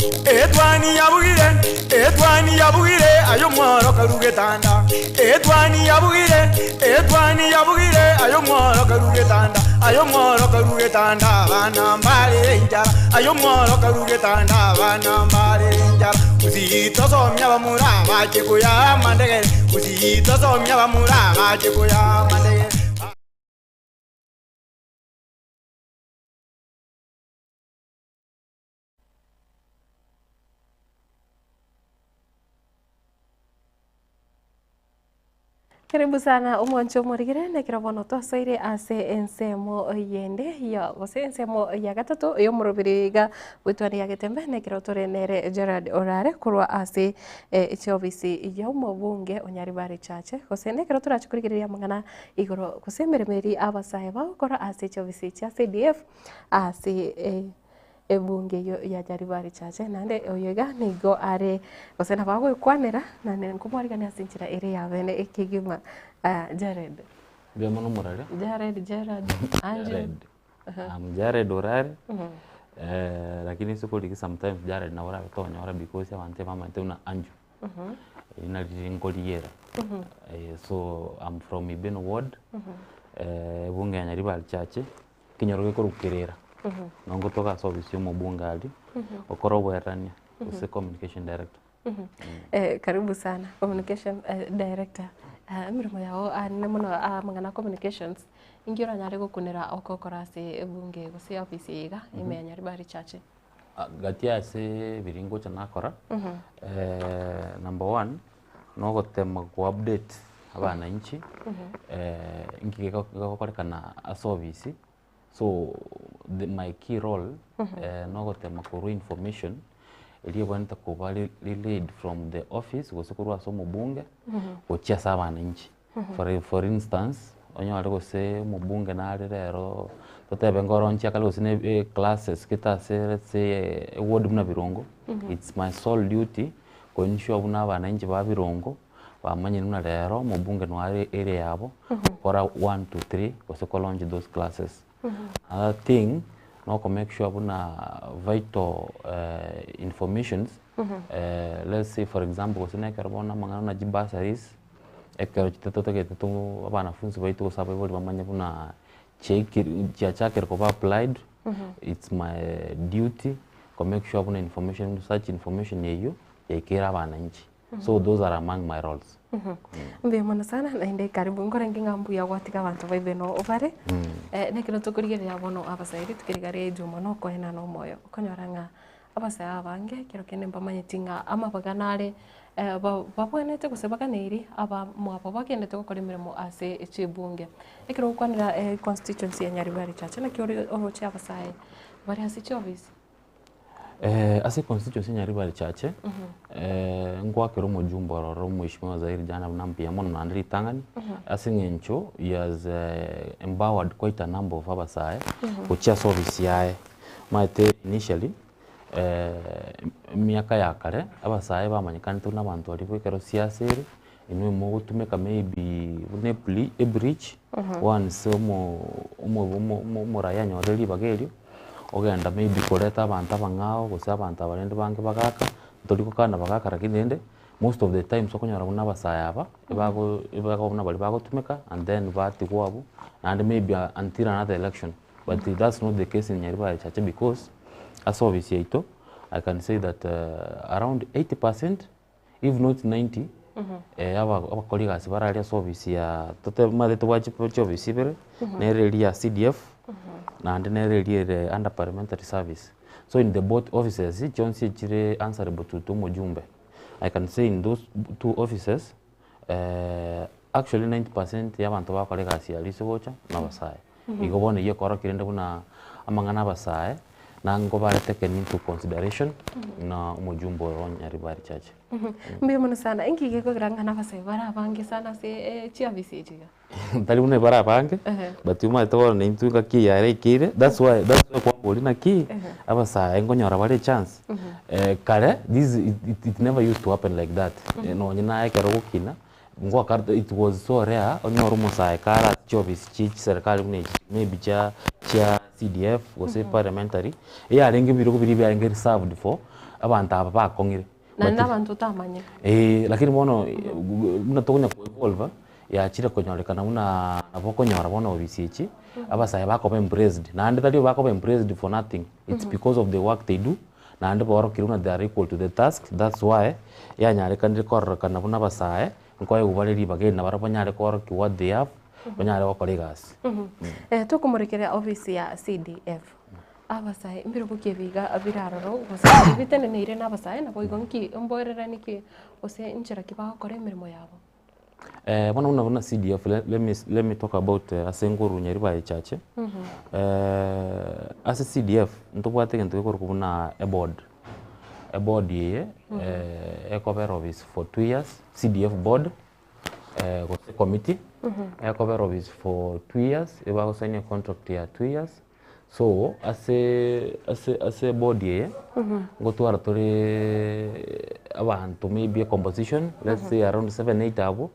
Etwani yabugire, etwani yabugire, aye omworo karue getanda. Etwani yabugire, etwani yabugire, aye omworo karue getanda. Aye omworo karue getanda, abana mbarere enchara. Aye omworo karue getanda, abana mbarere enchara. Gusii tosomia abamura bache koyaa amandegere, Gusii tosomia abamura bache koyaa amandegere. Karibu sana omwancho omorigere nekero bono twasoire ase ensemo yende ya gose ensemo ya gatato y'omorobiri iga bw'etwani ya Getembe nekero tore nere Gerald Orare korwa ase chiofisi ya omobunge o Nyaribari Chache gose nekero torache korigereria amang'ana igoro gose emeremo eria abasae bagokora ase chiofisi chia CDF ase Ebunge eyio ya Nyaribari Chache, naende oyo iga nigo are gose nabo agoekwanera naende nkomwarigania ase enchera ere ya bene ekegima. Jared. Mbuya mono omorare. Jared, Gerald, Andrew. Jared. I'm Jared Orare, lakini ase okorigia sometimes Jared nabo orabe tonyora because abanto ebamanyete buna Andrew. Erio nari nkorigiera. So I'm from Ibeno ward, ebunge ya Nyaribari Chache. Ekenyoro gekorwa kerera, nabo ngotoka ase ofisi ya omobunge aria, gokora oboerania gose communication director. Karibu sana communication director, emeremo yago anene mono amang'ana a communications, inki oranyare gokunera okokora ase ebunge gose ofisi eye iga ime ya Nyaribari Chache? Gati ase biria ngocha nakora, number one, nogotema go update abananchi inki gegokorekana ase ofisi, so the my key role nogotema korwa information eria ebwenerete koba relayed from the office gose korwa ase omobunge gochia ase abananchi. For for instance, onyore gose omobunge nare rero totebe ngoronchia akare gose na eclasses gete ase let's say eward buna Birongo, it's my sole duty ko ensure buna abananchi ba Birongo bamanyire buna rero omobunge noyo are area yabo, gokora one, two, three gose ko launch those classes. Another thing, noko make sure buna vital informations, let's say for example gose na ekero bono amang'ana buna chibursaries, ekero totagete to abanafunzi baito gose abaibori bamanye buna chiaikire chiachakire koba applied, it's my duty ko make sure buna information such information eywo yaikeire abananchi. So those are among my roles. Mbuya mono sana naende karibu nkorenge ng'a mbuya gwatiga abanto baibe no obare nekero tokorigereria bono abasairi tukeriga redio mono okoenana omoyo okonyora ng'a abasae abange ekero kende mbamanyeti ng'a amabaga nare babwenerete gose baganeiri abamwabo bagendete gokora emeremo ase chibunge. Ekero ogokwanera econstituency ya Nyaribari Chache naki ore oroche abasae bare ase chiofisi? Ase econstituency ya Nyaribari Chache, ngoakera omojumbe ororo omheshimiwa Zaheer Jana buna mbuya mono naende ritang'ani, ase eng'encho he has empowered quite a number of abasae gochia ase ofisi yaye. Omanyete initially emiaka ya kare, abasae bamanyekanete buna abanto baria bwa ekero siasa ere, inwe mogotumeka maybe buna ebri ebridge, once omo omo omo omoraia anyorire ribaga erio, ogenda maybe koreta abanto abang'ao gose abanto aba rende bange bagaka, ntori gokana bagaka lakini rende, most of the times okonyora buna abasae aba, ebago ebago buna baria bagotumeka and then batigwa abwo, naende maybe until another election. But that's not the case in Nyaribari Chache because ase ofisi yaito I can say that around 80 percent if not 90 abakori egasi bare aria ase ofisi ya totebe omanyete tobwate chiofisi ibere, nere eria ya CDF naende nere eria ere under parliamentary service. So in the both offices chionsi echire answerable to to omojumbe. I can say in those two offices actually 90 percent ya abanto bagokora egasi ya riso gocha na abasae. Igo bono eyio ekorokia rende buna amang'ana abasae nango bare taken into consideration na omojumbe oro Nyaribari Chache. Mbuya mono sana, inki gekogera ng'a nabasae bare abange sana ase chiofisi echi iga? Tari buna bare abange, but omanyete bono naintwe ngaki eye yarekeire, that's why that's why kwambori naki abasae nkonyora bare echance. Kare this it it never used to happen like that, nonye naye ekero ogokina, ngoakare it was so rare onyore omosae kare ase chiofisi chie chiserikali buna echi maybe chia chia. CDF gose parliamentary, eyarenge ebirogo biria biarenge reserved for abanto aba bakong'ire. Naende But abanto otamanyire. eh, lakini bono buna tokonya koevolva, yachire konyorekana buna nabo okonyora bono obisi echi, abasae bakoba embraced, naende tari bakoba embraced for nothing, it's because of the work they do, naende baorokire buna they are equal to the task, that's why yanyarekanire kororekana buna abasae, nkoegwa bare ribaga eri nabarabwo banyare koorokia what they have, banyare gokora egasi. Eh, tokomorekeria ofisi ya CDF. Abasae mbirogo ki ebiga bire aroro gose biteneneire na abasae naboigo nki mboererani ki gose nchera ki bagokora emeremo yabo? Eh, bono buna buna CDF le- let me, let me talk about eh, ase nkoru Nyaribari Church. Eh, ase CDF ntobwate egento gekorokwa buna eboard. Eboard eye eh, ekobera office for 2 years, CDF board eh, gose committee ekobera office for 2 years, ebagosign a contract ya 2 years. So ase ase ase eboard eye ngotwara tore abanto maybe a composition, let's say around seven eight abwo,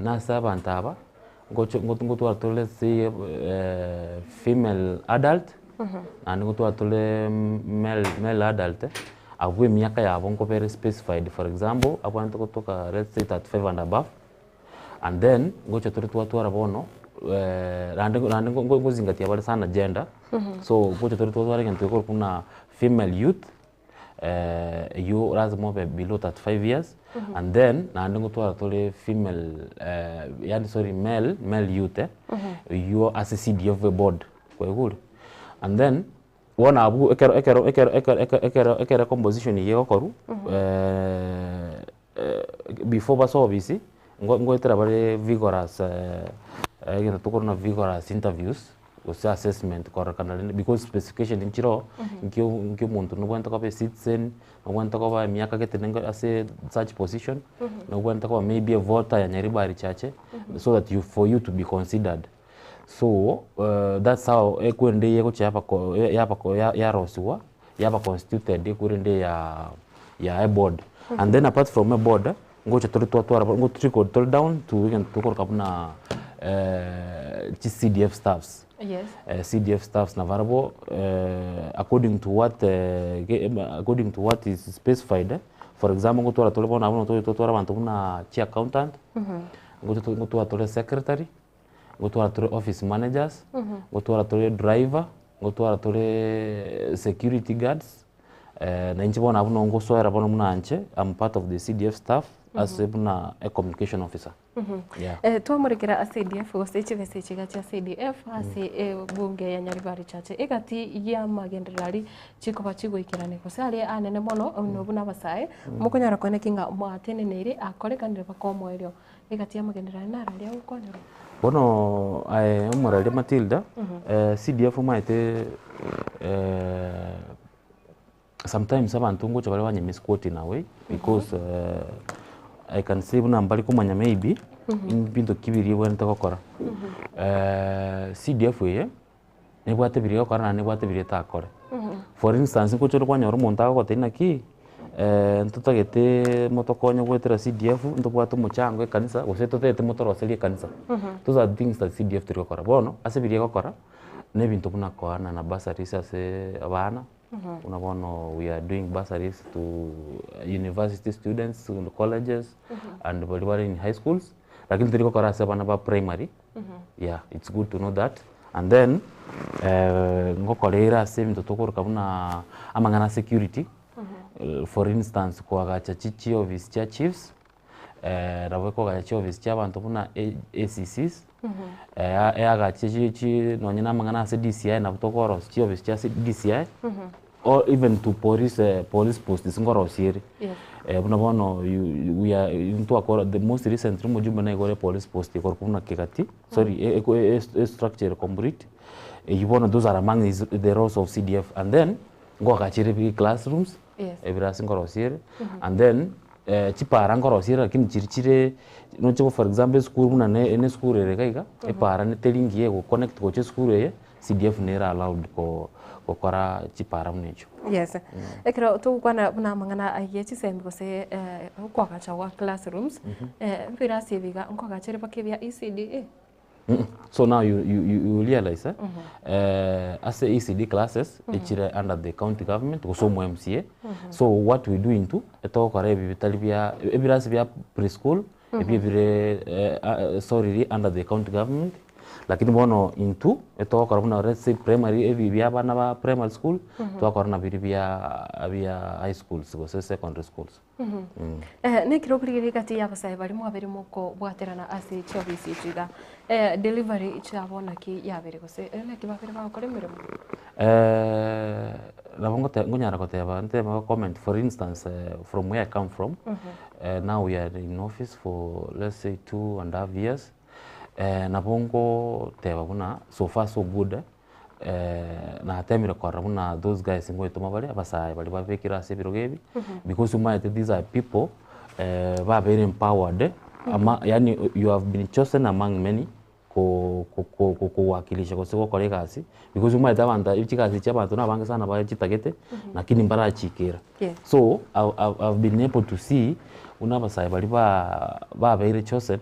nase abanto aba ngocho ngotwara tore let's say female adult, naende ngotwara tore male male adult, abwo emiaka yabo nkobere specified, for example, abwenerete gotoka let's say 35 and above, and then ngocha tore twatwara bono naende naende ngozingatia bare sana gender, so ngocha tore twatwara egento gekorokwa buna female youth, eywo lazima obe below 35 years, and then naende ngotwara tore female yaani sorry male male youth eh, eywo ase CDF board kwaigure. And then bono abwo ekero ekero ekero ekero ekero ekero composition eywo egokorwa before basoe ofisi, ngoetera bare vigorous egento tokorwa vigorous interviews gose assessment kororekana rende because specification nchire oo, nkio nkio omonto nobwenerete koba ecitizen, nobwenerete koba emiaka gete nenge ase such position, nobwenerete koba maybe a voter ya Nyaribari Chache, so that you for you to be considered. So that's how ekwende eye egocha yaba ko yaba ko yarosiwa, yaba constituted ekwende ya ya eboard. And then apart from eboard, ngocha tore twatwara ngo trickle tore down to egento tokoroka buna chi CDF staffs. CDF staffs nabarabwo according to what according to what is specified, for example ngotwara tore bono abwo nabo twatwara abanto buna chi accountant, ngotwara tore secretary, ngotwara tore office managers, ngotwara tore driver, ngotwara tore security guards, na inche bono abwo nabo ngosoera bono buna inche, am part of the CDF staff ase buna a communication officer, yeah. Twamorekera ase CDF gose chibesa echi iga chia CDF ase ebunge ya Nyaribari Chache egati y'amagenderero aria chikoba chigoikerania gose aria anene mono nobwo na abasae mokonyara koeneki ng'a mwateneneire akorekanire mpaka omoerio egati y'amagenderero aria naro aria agokwanerwa. Bono aye omoraria Matilda, CDF omanyete sometimes abanto ngocha bare banye misquote in a way because I can say buna mbari komanya maybe mbinto ki biria ebwenerete gokora. CDF eye, nebwate biria egokora naende nebwate biria etakore. For instance ngocha ore kwanyora omonto agogotebia naki, ntotagete motokonye goetera CDF, ntobwate omochango ekanisa gose totagete motoroserie ekanisa. Those are things that CDF teri gokora. Bono, ase biria egokora, na ebinto buna koanana bursaries ase abana, buna bono we are doing bursaries to university students, colleges, and baria bare in high schools, lakini tori gokora ase abana ba primary, yeah, it's good to know that. And then ngokora ere ase ebinto tokoroka buna amang'ana a security, for instance koagacha chi chiofisi chia chiefs, nabo ekoagacha chiofisi chia abanto buna ACCs, eagache chi chi nonye na amang'ana ase DCI nabo tokorosia chiofisi chia DCI, or even to police police posts nkorosia ere. Buna bono you we are ntwakora the most recently omojumbe naigore police post ekorokwa buna Kegati, sorry e structure ere complete, eywo bono those are among is the roles of CDF. And then ngoagacha ere big classrooms, ebirasi nkorosia ere, and then chipara nkorosia ere lakini chiri chire noche for example esukuru buna ne ene esukuru ere iga iga, epara teri ngiya egoconnect gocha esukuru eye, CDF nere allowed ko gokora chipara buna echio. Yes. Ekero togokwana buna amang'ana ye chisembe gose okoagacha gwa classrooms, ebirasi ebi iga nkoagacha ere mpaka ebia ECDE? So now you, you, you, you realize eh, eh, ase ECD classes echire under the county government gose omo MCA. So what we do intwe, etogokora ebi bitari bia ebirasi bia preschool ebio ebire eh, ah, solely under the county government lakini bono intwe etogokora buna let's say primary ebi bia abana ba primary school twakora na biria bia bia high schools gose secondary schools. Eh, nekero okorigereria egati y'abasae baria mwabere mokobwaterana ase chiofisi echi iga, eh, delivery chiabo naki yabere gose eh, naki babere bagokora emeremo? Eh, nabo ngote nkonyara koteba ntebe comment for instance eh, from where I come from eh, now we are in office for let's say 2.5 years eh, nabo ngoteba buna so far so good eh, natemire korora buna those guys ngoetoma bare abasae baria babekire ase ebirogo ebi because omanyete these are people eh, babeire empowered ama yaani you have been chosen among many ko- ko- ko- ko- kowakilisha gose gokora egasi because omanyete abanto chigasi chia abanto na abange sana bachitagete lakini mbarachikera. Yes. So I've, I've, I've been able to see buna abasae baria ba babeire chosen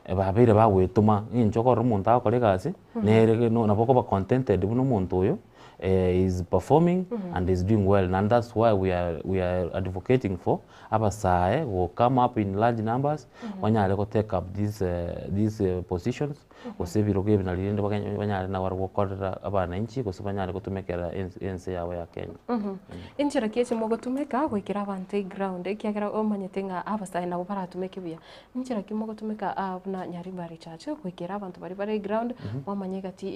Babeire bagwetoma, ng'inche okorora omonto agokora egasi, nere nabo okoba contented buna omonto oyo is performing and is doing well naende that's why we are we are advocating for abasae go come up in large numbers, banyare go take up these these positions, gose ebirogo ebi nari rende banyare nabarabwo gokorera abananchi gose banyare gotumekera ense yabo ya Kenya. Enchera ki echi mogotumeka goikera abanto eground ekiagera omanyete ng'a abasae nabo baratumeke buya. Inchera ki mogotumeka aa buna Nyaribari Church goikera abanto baria bare eground, mwamanya egati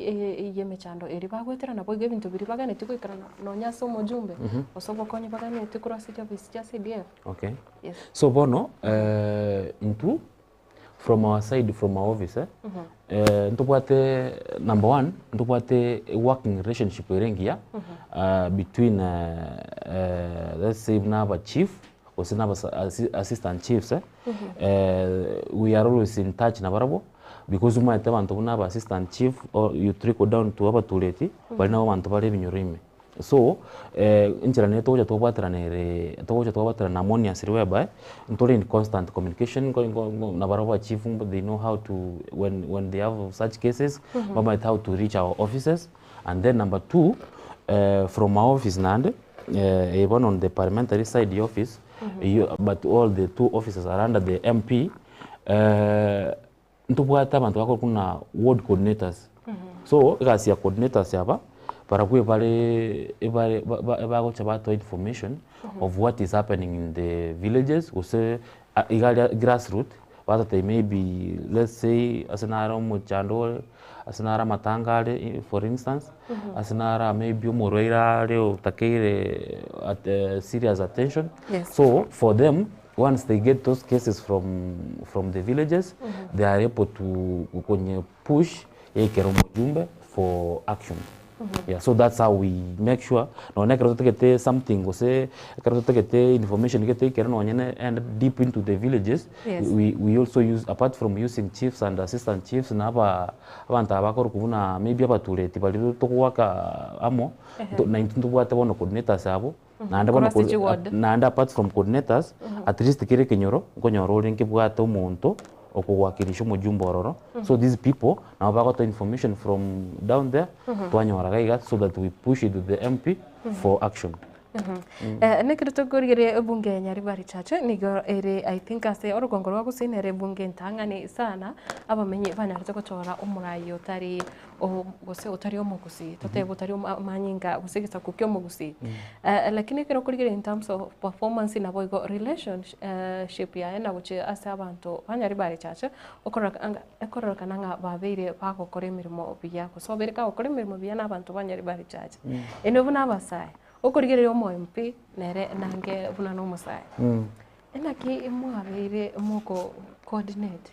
y'emechando eria bagoetera naboigo ebinto biria baganetie goikerana nonya ase omojumbe, gose obokonyi baganetie korwa ase chiofisi chia CDF? Okay. Yes. So bono intwe from our side from our office eh, eh, ntobwate number one ntobwate working relationship ere engiya between let's say buna aba chief gose na assistant chiefs eh, we are always in touch nabarabwo because omanyete abanto buna aba assistant chief or you trickle down to abatureti baria nabo abanto bare ebinyoro ime. So enchera nere togocha twabwaterana ere togocha twabwaterana harmoniously whereby ntore in constant communication nabarabwo aba chief they know how to when when they have such cases bamanyete how to reach our offices and then number two from our office naende Eye bono on the parliamentary side ya office, eyio but all the two offices are under the MP, ntobwate abanto bakorokwa buna ward coordinators. So egasi ya coordinators aba, barabwo ebare ebare ba- ba- bagocha batoa information of what is happening in the villages gose iga aria grass root, batotebia maybe let's say ase nare omochando ore, ase nare amatanga are for instance, ase nare maybe omorwaire are otakeire at serious attention. Yes. So for them once they get those cases from from the villages, they are able to konye push yaikera omojumbe for action. Yeah, so that's how we make sure nonye ekero totagete something gose ekero totagete information gete ekero nonye ne and deep into the villages Yes. we, we also use apart from using chiefs and assistant chiefs na aba abanto aba bakorokwa buna maybe abatureti baria togoaka amo to na intwe ntobwate bono coordinators abwo naende bono Korwa ase chiward. naende apart from coordinators at least kera ekenyoro nkonyora ore nkebwate omonto okowakilisha omojumbe ororo so these people nabo bagotoa information from down there twanyora iga iga so that we push it to the MP for action. Eh, nekero tokorigereria ebunge ya Nyaribari Church nigo ere I think ase orogongo rwa Gusii nere ebunge entang'ani sana abamenyi banyarete gochora omorai otari o gose otari omogusii totebe otari oma amanyinga gose egesaku kia omogusii. Lakini ekero okorigereria in terms of performance naboigo relationship yaye na gochia ase abanto ba Nyaribari Church okorora anga ekororekana ng'a babeire bagokora emeremo buya gose obeire kagokora emeremo buya na abanto ba Nyaribari Church. Inwe buna abasae, okorigereria omo MP nere nange buna na omosae, inaki mwabeire moko coordinate?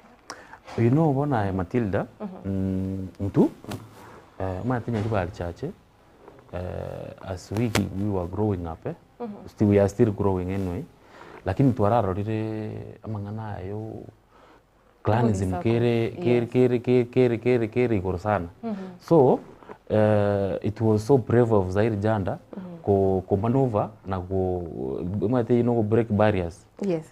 You know bono aye Matilda, intwe omanyete Nyaribari Church as we we were growing up eh, still we are still growing anyway, lakini twararorire amang'ana ayo clanism Obogisako. kere kere Yes. kere kere kere kere kere igoro sana. So. it was so brave of Zaheer Jhanda ko komaneuver na go omanyete eywo nogo break barriers Yes.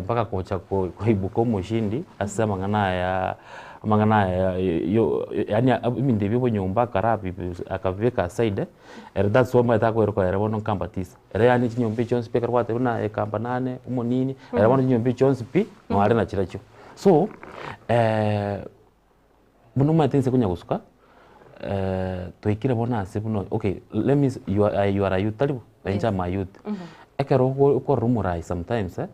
mpaka gocha ko koibuka omoshindi ase amang'ana aya amang'ana aya yo yaani ebinto ebio bonyomba akarabi akabibeka aside, ere that's why omanyete akoiroka ere bono nkamba tisa. Ere yaani chinyomba echio chionsi pi ekero gwateba buna ekamba nane, omonini, ere bono chinyomba echio chionsi pi, noare nachirechio. So, buna omanyete inse konya gosuka, twaikire bono ase buna okay let me you are you are a youth tari bo? Na inche am a youth. Ekero ogo okorora omorai sometimes eh,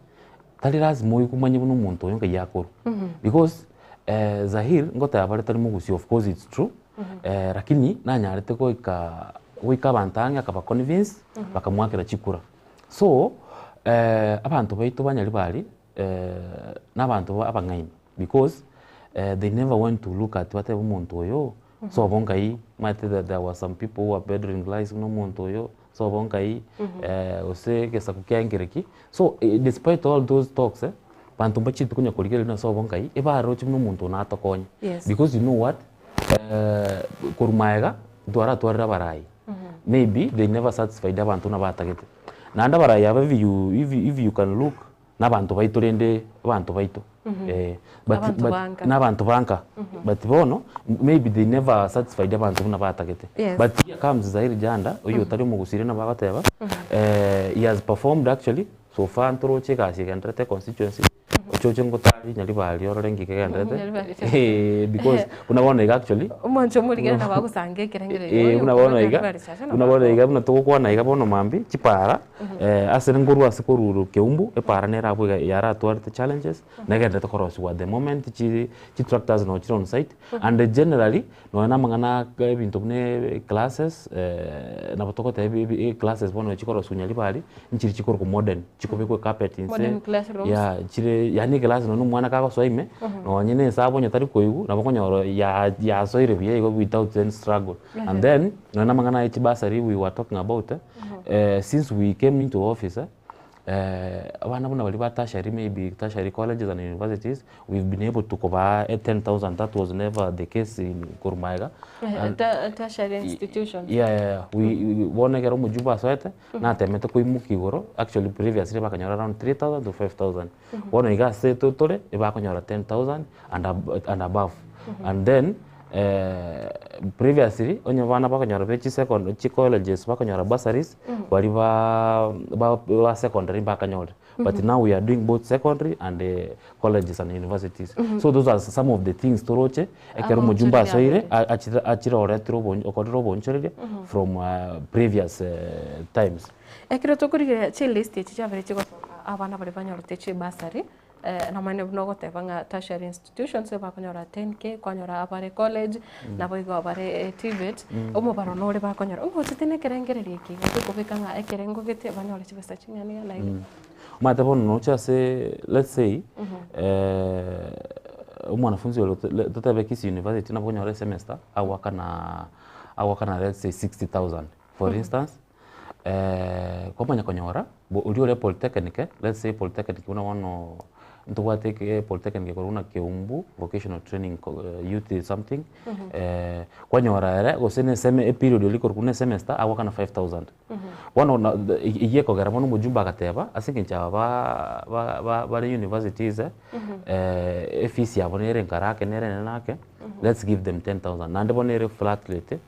tari lazima oye komanya buna omonto oyo nkai akorwa. Because Zahir ngoteba bare tari mogusii of course it's true, lakini nanyarete goika goika abanto ang'e akaba convince, bakamoakera chikura. So, abanto baito ba Nyaribari na abanto abang'aini because they never went to look at batebe omonto oyo sobo nkai, omanyete that there were some people who were peddling lies buna omonto oyo sobo nkai gose egesaku kiaye nkere ki. So despite all those talks banto mbachieti konya korigereria buna sobo nkai, ebaroche buna omonto oyo natokonye. Because you know what, korwa maega twaratwarire abarai, maybe they never satisfied abanto buna batagete. Naende abarai aba if you if you can look. Nabanto baito rende abanto baito eh, but Abanto but banka. nabanto banka but bono maybe they never satisfied abanto buna batagete Yes. but here comes Zaheer Janda oyio otari omogusii nabo agoteba he has performed actually so far ntoroche egasi egendererete econstituency ochoche ngotari Nyaribari orore nki kegendererete Nyaribari eh, because buna bono iga actually Omonche omorigere nabo agosanga ekerengererio Eh, oyo buna bono iga Nyaribari chacha nabo buna bono akoba. iga buna togokwana iga bono mambia chipara Ase nkorwa ase korwa Keumbu, epaara nere abwo iga yaratwarete challenges, negendererete korosigwa at the moment chi chitractors nabo chire on site, and generally, nonya na amang'ana aka ebinto buna eclasses nabo togoteba ebi ebi eclasses bono chikorosiwa Nyaribari, nchiri chikorokwa modern, chikobekwa ecarpet inse, Modern classrooms. yeah chire yaani eclass nonya na omwana kagosoa ime, nonye na esabu onye tari koigwa, nabo okonyora ya yasoire buya igo without any struggle. And then, nonya na amang'ana ya chibursary we were talking about, Since we came into office abana buna baria ba tertiary maybe tertiary colleges and universities we've been able to kobaa a 10,000 that was never the case in korwa magega. And- Tertiary institutions. Yeah, yeah, yeah. We, we, bono ekero omojumbe asoete natemete koimokia igoro actually previously bakanyora around 3000 to 5000 bono iga ase to- tore ebakonyora 10000 and ab- and above and then Previously onye abana bakonyora be chisecond chicolleges bakonyora bursaries, baria ba ba ba secondary mbakanyore. But now we are doing both secondary and colleges and universities. So those are some of the things toroche, ekero omojumbe Amaonchoreria asoire abere. a- achire achire oretire obon okorire oboonchoreria from previous times. Ekero tokorigereria chilist echi chiabere chigosoka abana baria banyorete chibursary, Namanyire buna ogoteba ng'a tertiary institutions bakonyora 10K, kwanyora abare college, naboigo abare TVET, omobaro nore bakonyora. Ogochete na ekerengererio eke iga gekobeka ng'a ekerengo gete banyore chibesa ching'ana iga na iga. Omanyete bono noche ase let's say omwanafunzi oria totebe Kisii University nabo okonyora esemester agoakana agoakana let's say 60,000 for instance. Kwamanya konyora, oria ore polytechnic, let's say polytechnic buna bono ntobwate eke polytechnic ekorwa buna Keumbu vocational training youth something, kwanyora ere gose na eseme eperiod eria ekorokwa buna esemester agoakana 5000. Bono na eywo ekogera bono omojumbe agateba ase eng'encho aba ba ba bare universities efees yabo nere enkare ake nere enene ake, let's give them 10000 naende bono ere flat rate.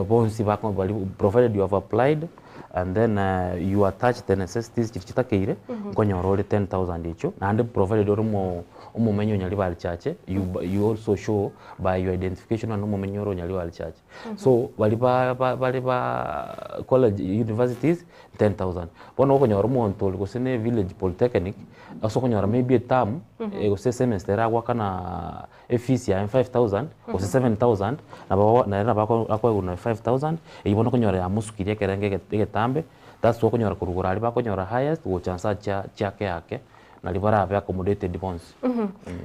Bonsi bako bari provided you have applied and then you attach the necessities chiria chitakeire, nkonyora ore 10,000 echio, naende provided ore omo omomenyi o Nyaribari Church, you you also show by your identification ng'a nomomenyi ore o Nyaribari Church. So baria ba ba bare ba college universities, 10,000. Bono okonyora omonto ore gose na evillage polytechnic, ase okonyora maybe eterm, gose esemester eragoakana efees yaye 5000 gose 7000 nabo nere nabo ako akoegwa na 5000 eywo bono okonyora yamosukirie ekerengo ege egetambe that's why okonyora korwa igoro aria bakonyora highest gocha nse achia chiake ake naria barabe accommodated bonsi.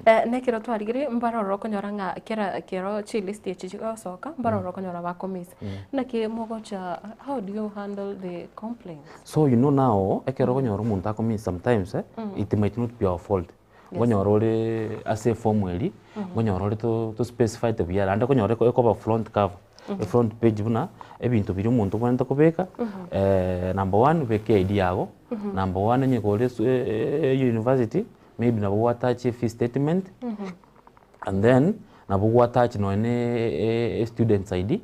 Na ekero twarigereire mbarororo okonyora ng'a kera kero chilist echi chigosoka mbarororo okonyora bakomiss. Naki mogocha how do you handle the complaints? So you know now ekero okonyora omonto akomiss sometimes it might not be our fault. Nkonyora ore ase efomu eria, nkonyora ore to to specified buya naende okonyora ekoba front cover. Efront page buna ebinto biria omonto obwenerete kobeka, number one obeke eID yago, number one onye kore esu university maybe nabo gwa attach efee statement, and then nabo gwa attach nonye na estudent's ID,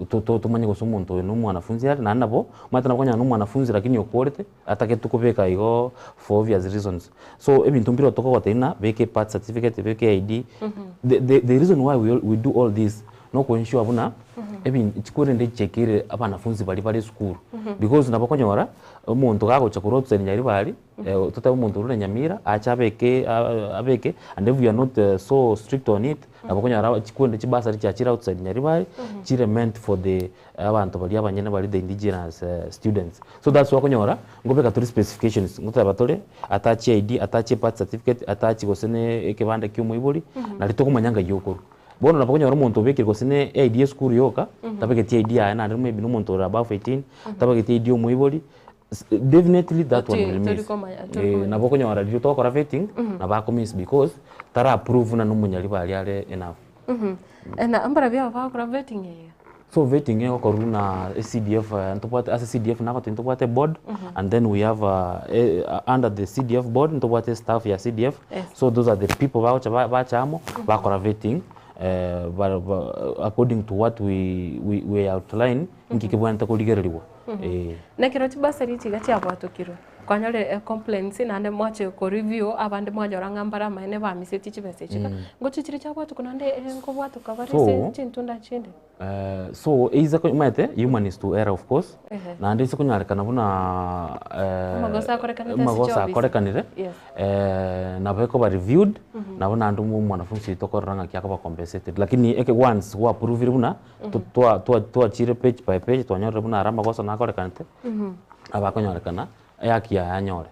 to- to- tomanye gose omonto oyo na omwanafunzi are, naende nabo omanyete nabo okonyora na omwanafunzi lakini okorete atagete kobeka igo for obvious reasons. So ebinto mbire tokogotebia ng'a beka ebirth certificate, beka eID, the the the reason why we we do all this noko ensure buna ebin chikorende chichekire abanafunzi baria bare esukuru because nabo okonyora omonto gagocha korwa outside Nyaribari totebe omonto orure Nyamira ache abeke abeke and if we are not so strict on it nabo okonyora chikorende chibasari chiachire outside Nyaribari chire meant for the abanto baria abanyene baria the indigenous students. So that's why okonyora nkobeka tore specifications ngoteba tore attach ID, attach ebirth certificate, attach gose na ekebande kia omoibori nari tokomanya ng'ai okorwa. Bono nabo okonyora omonto obekire gose ne ID ya esukuru yoka, tabegeti ID yaye naende maybe na omonto ore above 18, tabegeti ID ya omoibori, definitely that one will Tori miss. komanya- tori komanya. Nabo okonyora riria togokora vetting, nabo ako miss because tara prove buna na omonyaribari are enough. Na mbarabwo aba bagokora vetting eye? So vetting egokorwa na eCDF ntobwate ase CDF nagotebia ntobwate eboard and then we have under the CDF board ntobwate staff ya CDF Yes. so those are the people bagocha ba- bacha amo bakora vetting ba- ba according to what we we we outline nki kebwenerete korigereriwa eh. Na ekero chibasari echi iga chiabwatokirwe, kwanyorire ecomplaints naende mwache koreview abande mwanyora ng'a mbare amaene bamisetie chibesa echi iga, ngochi chiria chiabwatokwa naende nkobwatoka bare ase So, chintunda chinde. So eise ko omanyete human is to err of course, Ehe. naende ase konyarekana buna Amagoso akorekanete ase amagoso chiofisi. akorekanire, Yes. nabo ekoba reviewed, nabo naende omo omwanafunzi oito okorora ng'aki akoba compensated. Lakini eke once gwa approvire buna, to- twa- twa- twachire page by page twanyorire buna are amagoso nakorekanete, nabo akonyorekana ehaki yaye anyore.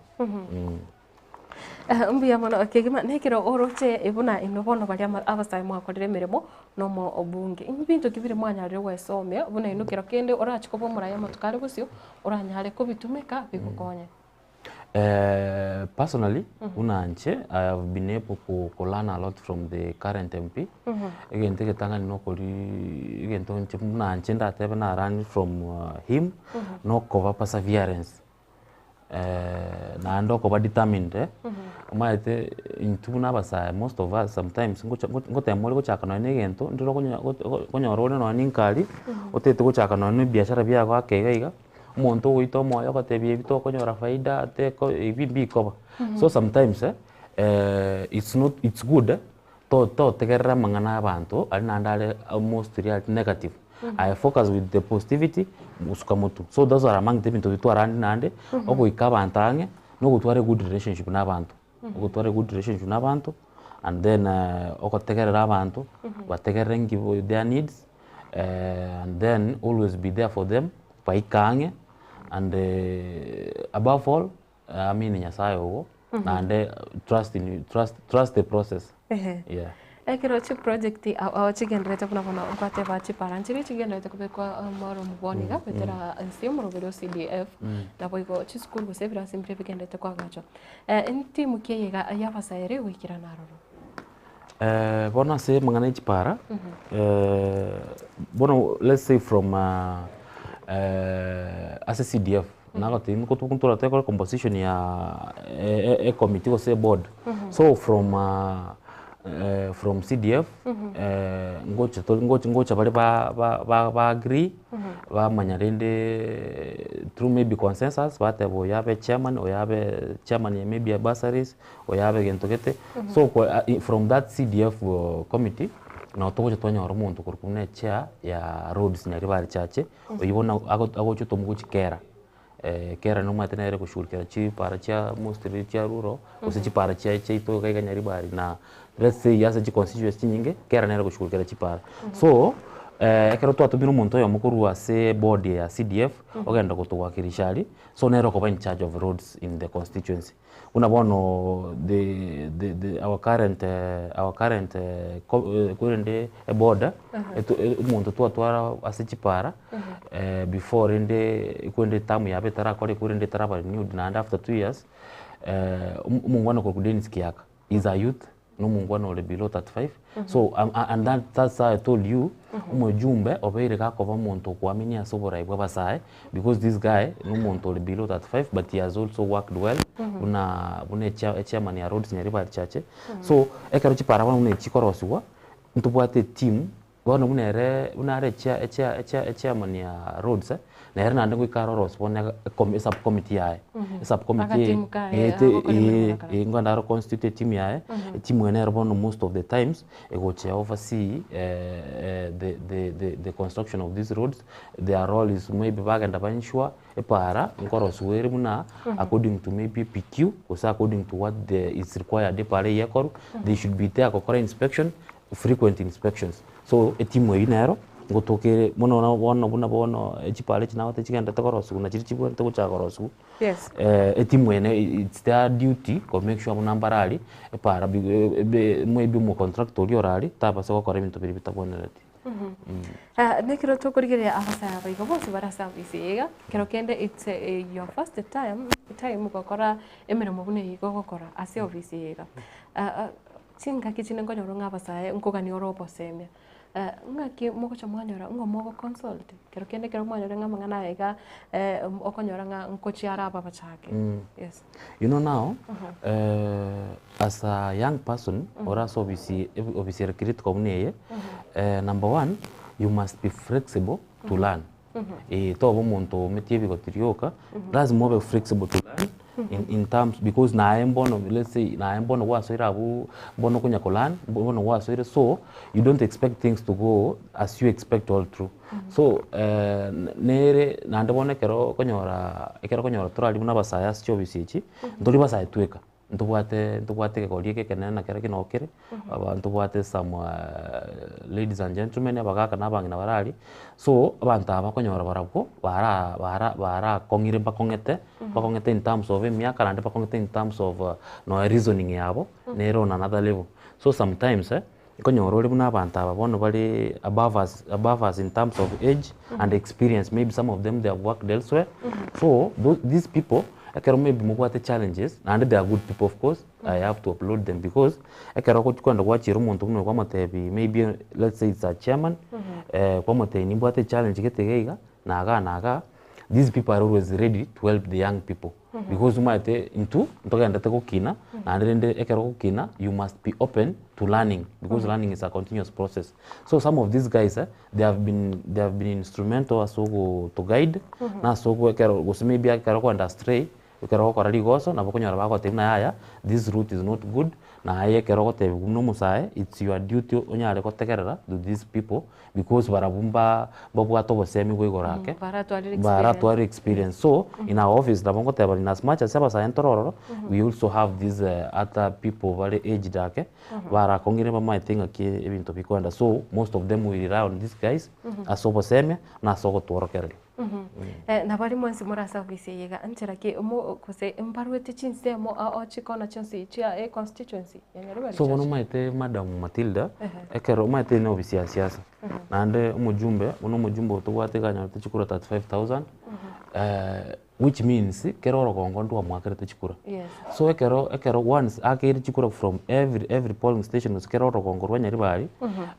Mbuya mono kegima nekero oroche buna inwe bono baria ama- abasae mwakorire emeremo nomo obunge. Ebinto ki bire mwanyarire goesomia buna inwe kero kende orache koba omoraia amatuko are bosio oranyare kobitumeka bigokonye. Personally buna inche I have been able ko ko learn a lot from the current MP, egento egetang'ani nokori egento inche buna inche ndatebe na learn from him, nokoba perseverance. Naende okoba determined eh, omanyete intwe buna abasae most of us sometimes ngocha ngotema ore gochaka nonye na egento ndire okonya okonyora ore nonye na enkari, otagete gochaka nonye na ebiashara biago ake iga iga, omonto ogoita omoyo ogotebia ebi tokonyora faida teko ebi mbikoba. So sometimes eh, it's not it's good to totegerera amang'ana ya abanto aria naende are mostly are negative, aye focus with the positivity gosuka motwe. So those are among the ebinto biria twarandire naende, ogoika abanto ang'e, na ogotwara egood relationship na abanto, ogotwara egood relationship na abanto and then ogotegerera abanto, bategerere nki bo their needs and then always be there for them, baike ang'e and above all. Amini Nyasaye ogo, naende trust in trust trust the process. Ehe. Yeah. Ekero chiproject ao ao chigendererete buna bono nkwateba chipara nchiria chigendererete kobekwa omoro bono iga goetera ense omoroberi o CDF, naboigo chisukuru gose ebirasi mbire bigendererete koagachwa. Entimu ki eye iga y'abasae ere goikerana aroro? Bono ase amang'ana ya chipara, bono let's say from ase CDF, nagotebia nko ntoratebe kore composition ya ecommittee gose eboard. So from from CDF, ngocha tore ngocha ngocha bare ba ba ba ba agree, bamanya rende through maybe consensus, bateba oyo abe chairman, oyo abe chairman ya maybe ya bursaries, oyo abe egento gete, so kwa from that CDF committee, nabo togocha twanyora omonto korwa buna echair ya roads Nyaribari Church, oywo bono agocha otomwa gochia kera, kera nomanyete nere goshughulikera chipara chia mostly chia rural, gose chipara chia chiaito iga iga Nyaribari na let's say ase chiconstituency chinyinge, kera nere goshughulikera chipara. So, ekero twatomire omonto oyomo korwa ase eboard ya CDF, ogenda gotowakilisha aria, so nere okoba in charge of roads in the constituency. Buna bono the the the our current our current ko korende eboda eto omonto twatwara ase chipara before rende korende eterm yabo etarakora korende etaraba renewed naende after 2 years, omongwana okorokwa Dennis Kiaka is a youth. Na omongwana ore below 35 so and that that's how I told you omojumbe obeire gakoba omonto okoaminia ase oborai bwa abasae because this guy na omonto ore below 35 but he has also worked well buna buna echa echairman ya roads Nyaribari Chache so ekero chipara bono buna echi chikorosiwa ntobwate eteam Bono buna ere buna are echia echia echia echairman ya roads nere naende ngoika arore bono ega ecomi esubcommittee yaye, esubcommittee eye Agatimu kaye ete agokora emeremo eh na karabwo. eh ngoenda aro constitute etimu yaye, etimu eye nero bono most of the times egocha ya oversee the the the the construction of these roads, their role is maybe bagenda ba ensure epara nkorosiwa ere buna according to maybe PQ gose according to what the is required epara eywo ekorwe, they should be there gokora inspection frequent inspections. So etimu eywo nero ngotoka ere mono na bono buna bono chipara echi nagote chigenderete korosiwa na chiria chibwenerete gochaka korosiwa, Yes. etimu eye ne it's their duty ko make sure buna mbare aria epara bi maybe omocontractor oria ore aria tabasa gokora ebinto biria bitabwenereti. Nekero tokorigereria abasae aba igo bonsi bare ase ofisi eye iga, kero kende it's your first time time gokora emeremo buna eye iga ogokora ase ofisi eye iga. Chingaki chinde nkonyora ng'a abasae nkogania ore obosemia, ng'aki mogocha mwanyora ng'o mogo consult? Kero kende ekero mwanyora ng'a amang'ana aya iga okonyora ng'a nkochia are aba bachake, yes. You know now, as a young person ore ase ofisi ofisi ere critical buna eye, number one, you must be flexible to learn. Eh, toba omonto ometie ebigoti rioka, lazima obe flexible to learn in, in terms because naye mbono let's say naye mbono gwasoire abwo mbono okonya ko learn mbono gwasoire so you don't expect things to go as you expect all through. So nere naende bono ekero okonyora ekero okonyora torari buna abasae ase chiofisi echi, ntori basae tweka. Ntobwate ntobwate egekori eke ekenene na kere noo kere, aba ntobwate some ladies and gentlemen, abagaka na abang'ina bare aria, so abanto aba okonyora barabwo bara bara barakong'ire mbakong'ete, mbakong'ete in terms of emiaka naende mbakong'ete in terms of nonya reasoning yabo, nere on another level. So sometimes okonyora ore buna abanto aba bono bare above us above us in terms of age and experience maybe some of them they have worked elsewhere so tho these people ekero maybe mobwate challenges naende they are good people of course I have to applaud them because ekero ogochi kogenda gwachera omonto buna oyo kwamotebia maybe let's say it's a chairman kwamotebia nimbwate echallenge gete iga iga na igaa na igaa, these people are always ready to help the young people because omanyete intwe ntogenderete gokina naende rende ekero ogokina you must be open to learning because learning is a continuous process. So some of these guys eh, they have been they have been instrumental ase ogoto guide na ase ogo ekero gose maybe ekero okoenda astray Ekero ogokora rigoso nabo okonyora bagotebia buna yaya this route is not good, naye ekero ogotebiwa buna omosae it's your duty onyare gotegerera to these people because barabwo mba mbabwate obosemi bwa igoro ake, Baratwarire experience. baratware experience. So in our office nabo ngoteba in as much as abasae ntore ororo, we also have these other people bare aged ake, barakong'ire bamaete ng'aki ebinto bikoenda so most of them we rely on these guys ase obosemia na ase ogotworokereria. Nabo riria mwensi more ase ofisi eye iga, nchera ki mo gose mbaruete chinsemo ao chikona chionsi chia econstituency ya Nyaribari So bono Church? omanyete madam Matilda, ekero omanyete eye ne ofisi ya siasa, naende omojumbe, buna omojumbe oyo tobwate iga anyorete chikura 35,000, which means kera orogongo ndwamwakerete chikura. Yes. So ekero ekero once akeire chikura from every every polling station gose kera orogongo rwa Nyaribari,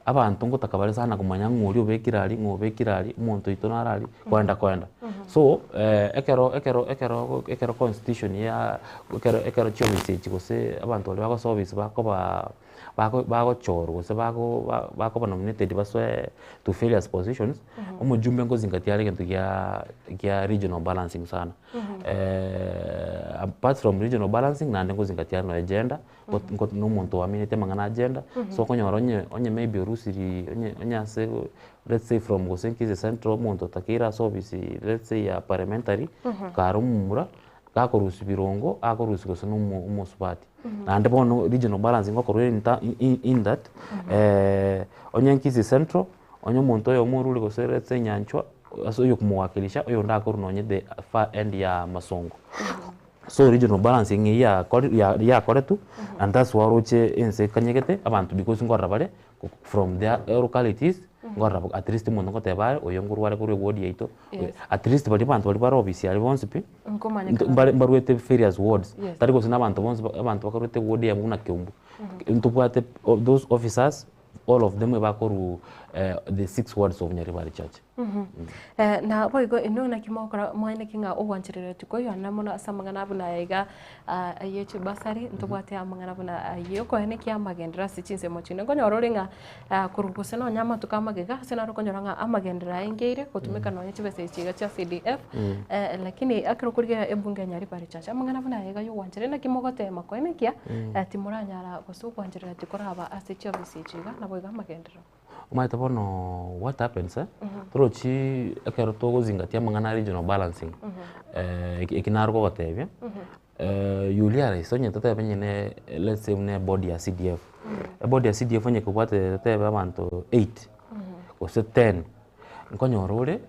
abanto ngotaka bare sana komanya ng'a oria obekire aria, ng'a obekire aria, omonto oito naro aria, koenda koenda. So ekero ekero ekero ekero constitution ya ekero ekero chiofisi echi gose abanto baria bagosoa ofisi bakoba bako bagochorwa gose bago bakoba nominated basoe to various positions, omojumbe ngozingatia are egento gia gia regional balancing sana. Apart from regional balancing naende ngozingatia nonya gender, na omonto oamineti amang'ana a gender, so okonyora onye onye maybe orusiri onye onye ase let's say from gose Kisii Central omonto otakeire ase ofisi let's say ya parliamentary, kare omomura, gakorusia birongo akorusia gose na omo omosubati. Naende bono regional balancing ngokorwa ere in in that onye Kisii Central, onye omonto oyomo orure gose let's say Nyanchwa, ase oyokomowakilisha oyonde akorwa nonye the far end ya Masongo. So regional balancing eyio yakori yakoretwe and that's why oroche ense ekanyegete abanto because nkorora bare from their localities. Nkorora at least omonto ngoteba are, oyo nkorware korwa eward yaito, Yes. at least baria abanto baria bare ofisi aria bonsi pi, Nkomanyekana. mbare mbaruete various wards, Yes. tari gose na abanto bonsi abanto bakarwete eward eyemo buna Keumbu. Ntobwate those officers, all of them ebakorwa the six wards of Nyaribari Church. Na boigo inwe naki mogokora mwaeneki ng'a ogwancherera tikoigwana mono ase amang'ana buna aya iga ye chibasari, ntobwate amang'ana buna ayio okoenekia amagenderero ase chinsemo chinde. Nkonyora ore ng'a korwa gose nonya amatuko amagega ase naro okonyora ng'a amagenderero aengeire gotumeka nonya chibesa echi iga chia CDF, lakini ekero okorigereria ebunge ya Nyaribari Church amang'ana buna aya iga ya ogwancherera naki mogotema koenekia timoranyara gose ogwancherera tikoraba ase chiofisi echi iga naboigo amagenderero. Omanyete bono what happens eh, torochi ekero togozingatia amang'ana a regional balancing, eki naro kogotebia, you realize onye totebe onye ne let's say buna ebody ya CDF, ebody ya CDF onye kobwate totebe abanto eight, gose ten, nkonyora ore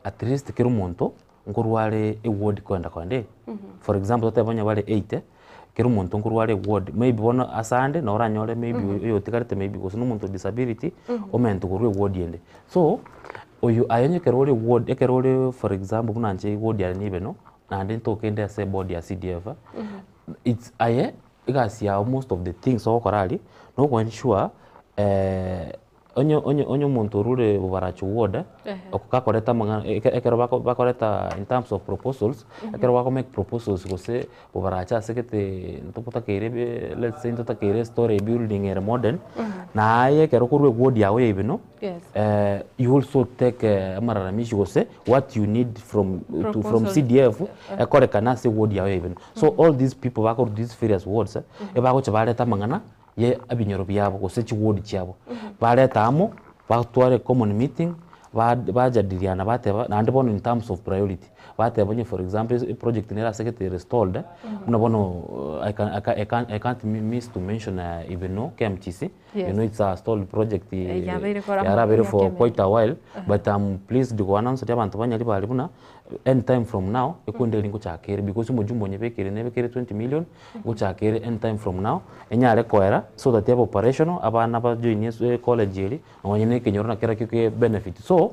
at least kera omonto nkorwa are eward kogenda kogenda eh. For example totebe onye bare eight, kera omonto nkorwa are eward, maybe bono ase ande nabo oranyore maybe oyotigarete maybe gose na omonto o disability, omentwe korwa eward ende. So, oyo aye onye ekero ore eward ekero ore for example buna inche eward yane nibe no, naende ntoke inde ase eboard ya CDF, it's aye egasi yago most of the things ogokora aria, na oko ensure Onye onye onye omonto orure bobaracho ward, oko gakoreta amang'ana eke ekero bako bakoreta in terms of proposals, ekero bako make proposals gose bobaracho ase gete ntotakeire be let's say ntotakeire storey building ere modern, naye ekero okorwa eward yago ya ibeno, Yes. you also take amararamishi gose what you need from to from Proposals. CDF ekorekane ase eward yago ya ibeno. So all these people bakorwa these various wards, ebagocha bareta amang'ana ye ebinyoro biabo gose chiward chiabo, bareta amo, batware ecommon meeting, ba bajadiliana bateba naende bono in terms of priority, bateba onye for example ase eproject nere ase gete restored, buna bono I can I can I can't I can't miss to mention Ibeno KMTC, you know it's a stalled project Yabeire kora yarabeire emiaka for emenge. quite a while, but am pleased ko announce abanto ba Nyaribari buna, any time from now, ekunde eri ngochaka ere because omojumbe onyebekire nebekire 20 million, Ngochaka ere any time from now, enyare koera so that ebe operational, abana ba join ase ecollege eri, nonye na ekenyoro na kerakio ke benefit. So,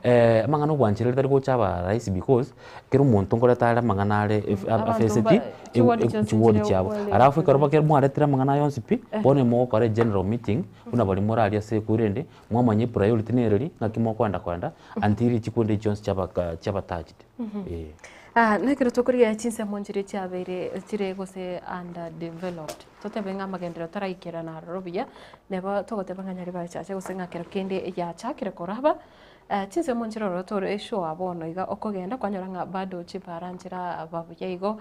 amang'ana obwanchereri tari gocha aba rahisi because, kera omonto nkoreta are amang'ana are ef- Abanto afeseti mba- chiward chionsi chiward nchire chiabo. okware Alafu ekero bake mwaretire amang'ana aya onsi pi, bono mogokora egeneral meeting, buna baria more aria ase ekurende, mwamanya epriority nereri, ng'aki mokoenda koenda, until chikunde echi chionsi chiaba ka chiaba touched, eh. Nekero tokorigereria chinsemo nchiria chiabeire chire gose underdeveloped, totebe ng'a amagenderero taraikerana aroro buya, neba togoteba ng'a nyarebe achache gose ng'a kero kende yachakire koraba, chinsemo nchire ororo tore sure bono iga okogenda kwanyora ng'a bado chibara nchiraba buya igo,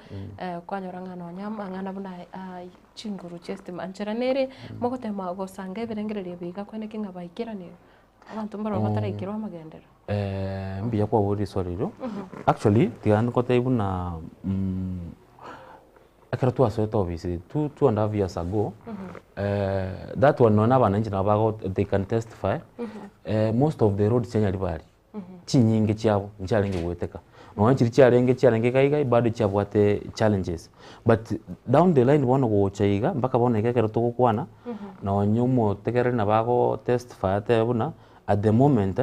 kwanyora ng'a nonya amang'ana buna chinguru chia estima nchera nere, mogotema gosanga ebirengererio ebi iga kweneki ng'a baikeranire. Abanto mbarabwo bataraikerwa amagenderero. Mbuya kwaboria riswali erio, actually tiga ngotebie buna ekero twasoete ofisi two two and half years ago, that one nonye na abananchi nabo bago they can testify, most of the roads chia Nyaribari, chinyinge chiabo nchiarenge goeteka, nonye chiria chiarenge chiarenge iga iga bado chiabwate challenges, but down the line bono gocha iga mpaka bono iga ekero togokwana, nonye omotegereri nabo ago testify atebe buna at the moment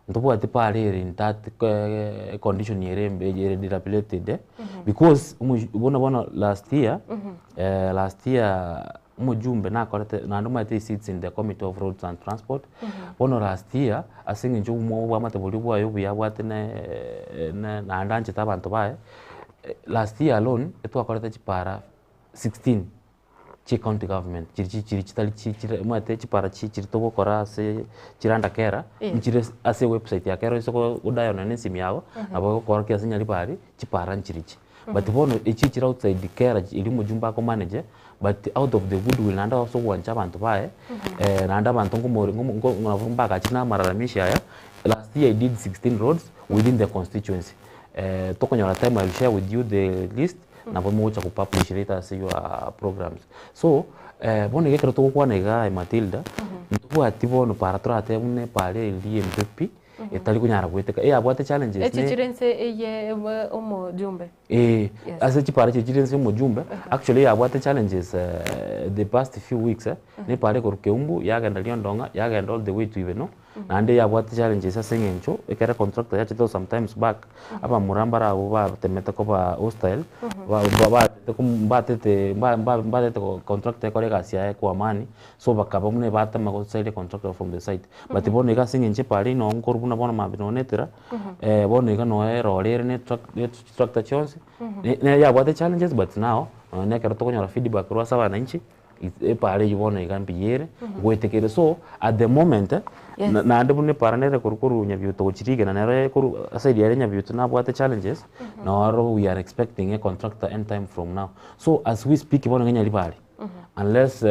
ntobwati para ere in that condition ere embe ere dilapidated because omo buna bono last year last year omojumbe nakorete naende omanyete he sits in the committee of roads and transport, bono last year ase eng'encho obwo obwamate boria bwaye obuya abwate ne naende anchete abanto baye, last year alone etwakorete chipara 16 chia ecounty government chiri chi chiri chitari chi chire omanyete chipara chi chiri togokora ase chire under Kera, nchire ase ewebsite ya Kera oise go dial nonye na esimi yago, nabo egokorokia ase Nyaribari, chipara nchirichi. But bono echi chire outside Kera eria omojumbe ako manage, but out of the goodwill naende ase ogwancha abanto baye, naende abanto nkomori nkomo nko nabo mbagachire na amalalamishi aya, last year I did 16 roads within the constituency. Tokonyora time I will share with you the list, nabo mogocha ko publish later ase your programs. So, bono iga ekero togokwana iga aye Matilda, ntobwati bono para toratebe buna epara eria embe pi, etari konyara goeteka, eyabwate challenges Echi ne chire inse eye omojumbe. Eh, Yes. ase chipara chiria chire inse omojumbe, actually eyabwate challenges the past few weeks, ne epara ekorwa Keumbu, yagenda Riondong'a, yagenda all the way to Ibeno. Naende yabwate challenges ase eng'encho ekere contractor yachete sometimes back, abamura mbare abwo batemete koba hostile, ba- ba- batete ko mbatete mba- mba- mbatete contractor ekore egasi yaye kwa amani, so bakaba buna batema gosaria contractor from the site. But bono iga ase eng'encho epara eye noo nkorwa buna bono mambia noo netera, bono iga noo erori ere ne etrac ne chitractor chionsi, ne nere yabwate challenges but now, nonye na ekero tokonyora feedback korwa ase abananchi, epara eywo bono iga mbuya ere, goetekere so at the moment, Yes. naende buna epara nere korwa korwa Nyabiuto gochia rigena nere korwa eside yaria Nyabiuto nabwate challenges, noro we are expecting a contractor any time from now. So as we speak bono iga Nyaribari, unless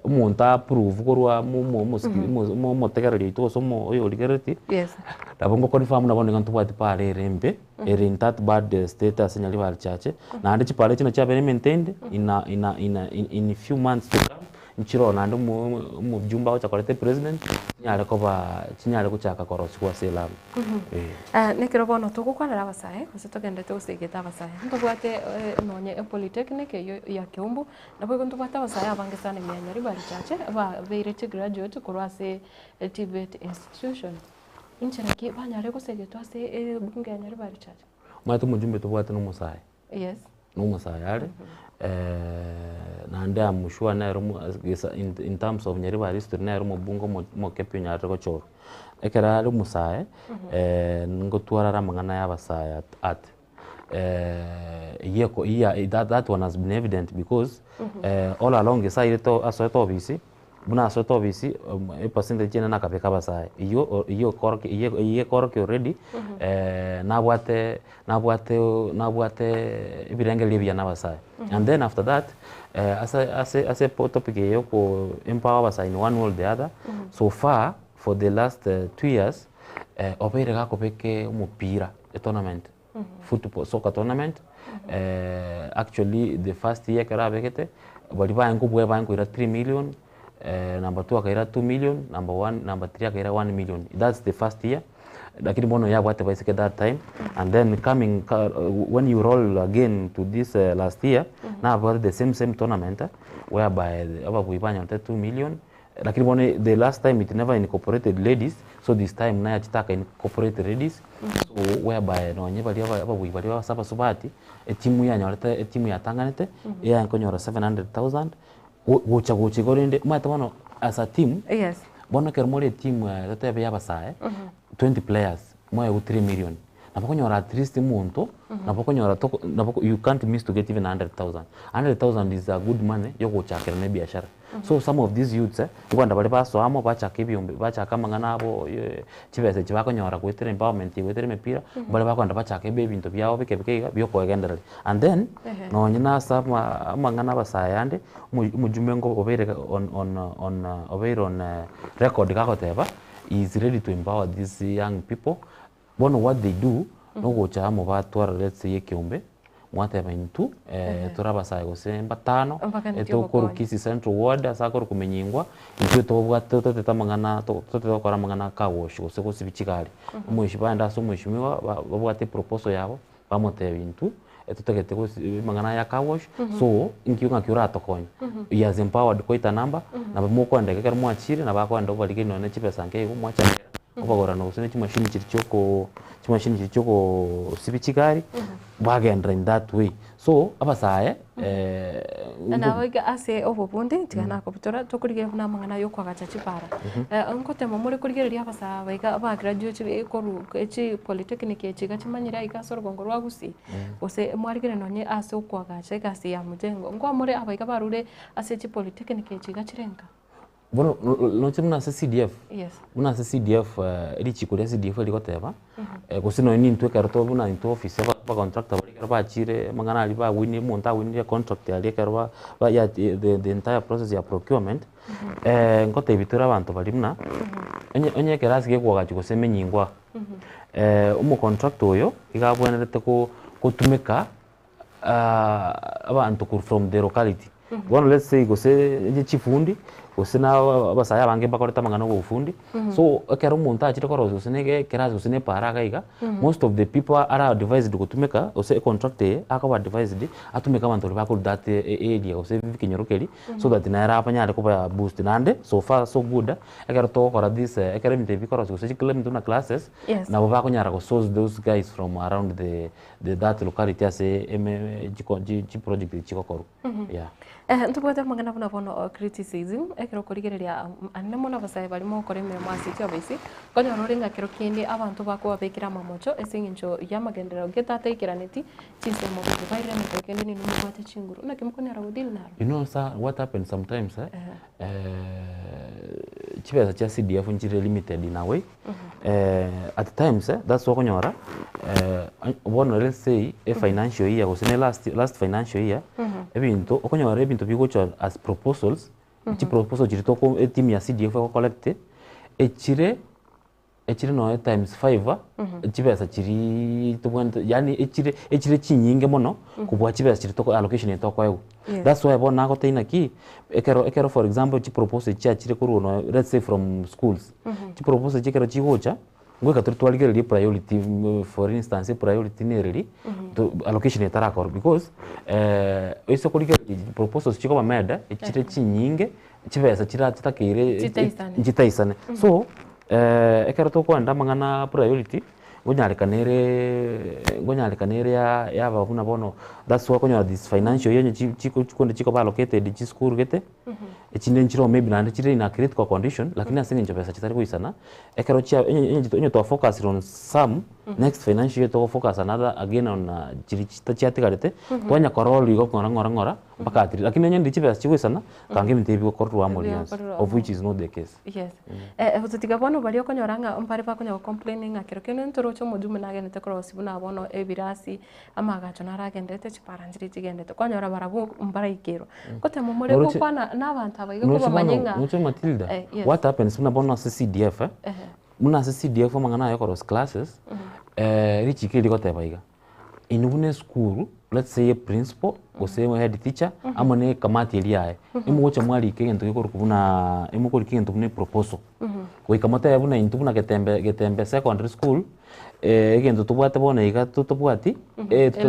omonto a approve korwa mo- omosiki omotegereri oito gose omo oyorigereretie, Yes. nabo ngo confirm buna bono iga ntobwati para ere embe, ere in that bad state ase Nyaribari Church, naende chipara echi nachiabeire maintained in a in a in a in few months to come, nchiroo naende omo omojumbe agocha koreta epresident, chinyare koba chinyare gochaka korosigwa ase elami eh. Nekero bono togokwanera abasae gose togenderete gosegeta abasae, ntobwate nonye epolytechnic eywo ya Keumbu, naboigo ntobwate abasae abange sana ime ya Nyaribari Church, babeire chigraduate korwa ase TVET institution. Inchera ki banyare gosegetwa ase ebunge ya Nyaribari Church? Omanyete omojumbe tobwate na omosae. Yes. Na omosae are, naende am sure nere omo gesa in terms of Nyaribari history nere omobunge omo omoke pi onyarete gochorwa. Ekero are omosae, ngotwara are amang'ana ya abasae at heart. Eyio eko eyio that that one has been evident because all along gesa airete asoete ofisi, Buna asoete ofisi, epercentage enene akabeka abasae, eywo eywo ekorokia eywo eywo ekorokia already nabwate nabwate nabwate ebirengererio ebiya na abasae. And then after that, ase ase ase topic eye ya oko empower abasae in one way or the other, so far for the last 2 years, obeire gakobeka omopira etournament, football soccer tournament, actually the first year ekero abegete, baria baye nkobua baye nkoira 3 million, number two akaira 2 million, number one, number three akaira 1 million, that's the first year, lakini bono yabwate baiseke that time, and then coming when you roll again to this last year, nabwate the same same tournament whereby ababui banyorete 2 million, lakini bono the last time it never incorporated ladies, so this time nayachete aka incorporate ladies, so whereby nonye baria ababui baria ase abasubati, etimu yanyorete etimu yatanganete, eyankonyora 700,000, gocha gocha igo rende, omanyete bono as a team, bono ekero more etimu totebe ya abasae, 20 players, moegwe 3 million, nabo okonyora at least omonto, nabo okonyora toko nabo you can't miss to get even 100,000. 100,000 is a good money yogochakera na ebiashara. So some of these youths nkoenda bare basoa amo bachaka ebiombe bachaka amang'ana abo chibesa echi bakonyora goetera empowerment goetera emepira, mbare bakoenda bachaka ebe ebinto biabo bike bike iga biokoegendereria. And then, nonye na ase ama amang'ana abasae ande, omojumbe nko obeire on on on obeire on record gagoteba, he is ready to empower these young people, bono what they do, nogocha amo batwara let's say ekeombe, mwateba intwe tore abasae gose mbatano, tokorwa Kisii Central ward ase akorwa komenyingwa, intwe tobwate totete amang'ana totete gokora amang'ana a car wash gose gosibia chigari. Omoishi baende ase omweshimiwa babwate eproposal yabo, bamotebia intwe, totagete gosi amang'ana aya a car wash, so inki ng'aki oratokonye. He has empowered quite a number, nabo mokoenda iga ekero mwachire, nabo akoenda obarigeri nonye na chibesa nke igo mwachakera, obagorana gose ne chimashini chiria chioko chimashini chiria chiokosibia chigari, bagenderera in that way. So, abasae Nabo iga ase obobundi tiga nakobutora tokorigereria buna amang'ana ya okoagacha chipara. Ngotema more korigereria abasae aba iga ba graduate korwa chi polytechnic echi iga chimanyire iga ase orogongo rwa Gusii, gose mwarigereria nonye ase okoagacha egasi ya mjengo, nkwamore aba iga barure ase chi polytechnic echi iga chire nka? Bono noche buna ase CDF, Yes. buna ase CDF richiko ria CDF rigoteba, gose nonye nintwe ekero to buna intwe ofisi aba abacontractor baria ekero bachire amang'ana aria bawinire omonto awinire econtract aria ekero ba ba ya the the entire process ya procurement, ngotebi tore abanto baria buna, onye onye ekerasi gekoagachwa gose emenyingwa, omocontractor oyo, iga abwenerete ko gotumeka abanto korwa from the locality. Bono let's say gose onye chifundi, gose na abasae abange mbakorete amang'ana ya obofundi, so ekero omonto achire korosia gose na ekerasi gose na epaara iga iga, most of the people are advised gotumeka gose econtractor eye akoba advised atumeke abanto baria bakorwa that area gose ekenyoro keria so that nere abanyare koba boost. Naende so far so good, ekero togokora this ekero ebinto ebi bikorosia gose chikla ebinto buna classes, nabo bakonyara go source those guys from around the the that locality ase eme chiko chi chiproject echi chigokorwa yeah. Ntobwate amang'ana buna bono criticism, ekero okorigereria anene mono abasae baria mogokora emeremo ase chiofisi, okonyora ore ng'a kero kende abanto bakobabekera amamocho ase eng'encho y'amagenderero gete ataikeraneti chinsemo gose bairire emechando kende nigo mobwate chinguru. Naki mokonyara go deal naro? You know sir what happens sometimes eh, chibesa chia CDF nchire limited in a way, at times that's why okonyora bono let's say e financial year gose ne last last financial year, ebinto okonyora ebinto bigocha as proposals, chiproposal chiria toko eteam ya CDF ego collect, echire echire nonye times five, chibesa chiriiii tobwenerete yaani echire echire chinyinge mono kobua chibesa chiria toko allocation eye tokoegwa. Yes. That's why bono nagotebia naki, ekero ekero for example chiproposal echi chiachire korwa nonye let's say from schools, chiproposal echi ekero chigocha, ngoika tore twarigereria epriority for instance epriority nereri, to allocation etarakorwa because oise korigereria proposals chikoba made, echire chinyinge, chibesa chira chitakeire Chitaisane. nchitaisane. So, ekero tokoenda amang'ana priority, ngonyarekana ere ngonyarekana ere ya yaba buna bono that's why okonyora this financial year onye chi chiko chikonde chikoba allocated chisukuru gete, echinde nchiroo maybe naende chire in a critical condition, lakini ase eng'encho besa chitari goisana, ekero chia onye onye onye twafocusire on some, next financial year togofocus another again on chiria chita chiatigarete, twanya korora igo ng'ora ng'ora ng'ora. Mpaka atiri lakini onye ndiri chibesa chigoisana, kanga ebinto ebi bigokorerwa amo rionsi, Ebigokorerwa of amo. which is not the case. Yes. Eh, gototiga bono baria okonyora ng'a mbare bakonya gocomplain ng'a kero kende ntoroche omojumbe nagenderete korosia buna bono ebirasi, amaagacho naro agenderete, chipara nchiria chigenderete, kwanyora barabwo mbaraikerwa. Gotema more Oroche- gokwana na abanto aba iga Oroche kobamanye bono, ng'a oroche Matilda, Eh, yes. what happens buna bono ase CDF eh, Ehe. buna ase CDF amang'ana aya okorosia classes, richiko eri rigoteba iga, Inwe buna esukuru, let's say eprinciple gose head teacher amo na ekamati eria yaye, imogocha mwarika egento gekorokwa buna imokorika egento buna eproposal. Goika motebe buna intwe buna Getembe Getembe secondary school, egento tobwate bono iga totobwati,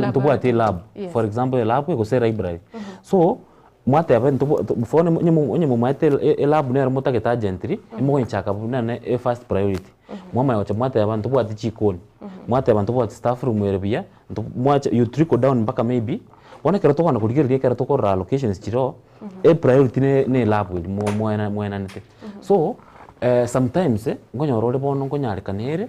ntobwati elab, Yes. for example elab gose elibrary. So, mwateba ntobo before onye mo onye momaete elab nero motagete urgently, imogochaka buna ne efirst priority. Mwamanya gocha mwateba ntobwati chikoni, mwateba ntobwati staff room ere buya, nto mwacha you trickle down mpaka maybe, bono ekero tokogenda korigereria ekero tokorora allocations chire oo, epriority ne ne elab eria mo moena moenanete. So, sometimes nkonyora ore bono nkonyarekana ere,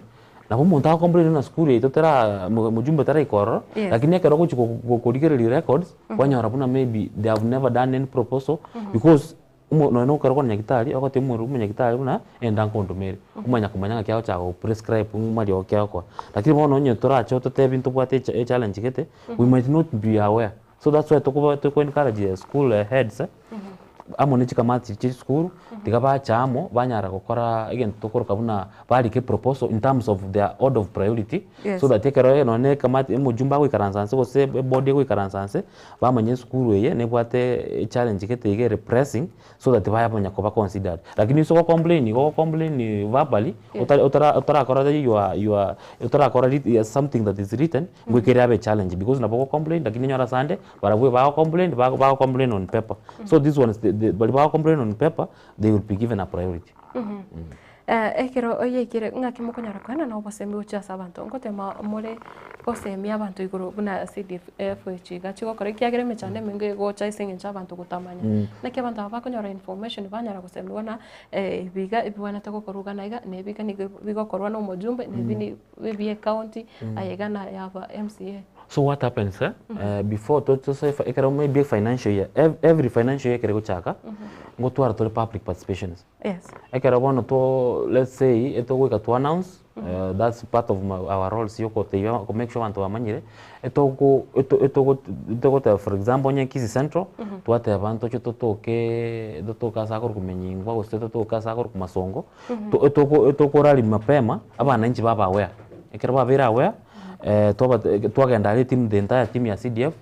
nabo omonto agocomplain buna sukuru yaito tera mo mojumbe taraika ororo, Yes. lakini ekero ogochi go go korigereria records, kwanyora buna maybe they have never done any proposal, because omo nonye na ekero okogenda nyagetari, ogotebia omorwaire omonyagitari buna enda nkondoma ere, omanya komanya ng'aki agochaka goprescribe ng'uma riogo ki agokoa. Lakini bono onye torache ototebi ntobwate echa echallenge gete, we might not be aware. So that's why tokoba toko encourage school heads amo ne chikamati chia chisukuru, tiga bache amo, banyara gokora egento tokoroka buna barike eproposal in terms of their order of priority, Yes. so that ekero nonye na ekamati omojumbe agoikaransa nse gose eboard egoikaransa nse, bamanye esukuru eye nebwate echallenge gete iga ere pressing, so that bamanya koba considered. Lakini ase ogocomplain igo ogocomplain verbally, otari otara otarakora your your otarakora writ something that is written, ngoika ere abe echallenge because nabo ogocomplain lakini onyore ase ande, barabwo ebagocomplain bago bagocomplain on paper. So these ones the the baria bagocomplain on paper, they will be given a priority. Ekero oyaikire ng'aki mokonyara koenana obosemi gochia ase abanto, ngotema more gosemia abanto igoro buna CDF echi iga chigokora ekiagera emechando emenge egocha ase eng'encho abanto gotamanya. Naki abanto aba bakonyora information banyara gosemiwa na ebi iga ebibwenerete gokorwa iga na iga, na ebi iga nigo bigokorwa na omojumbe, na ebi ni ebia ecounty, aye iga na yaba MCA. So what happens eh, before to tosoe ekero maybe financial year, every financial year ekero egochaka, ngotwara tore public participations. Yes. Ekero bono to let's say etogoika to announce that's part of my our roles ya ogotebia ko make sure abanto bamanyire, etogo eto etogo etogoteba for example onye Kisii Central, twateba ntoche totoke totoke ase akorokwa Menyingwa gose totoke ase akorokwa Masongo, to etoko etokorari mapema, abananchi babe aware. Ekero babeire aware, twaba twagenda aria etimu the entire team ya CDF.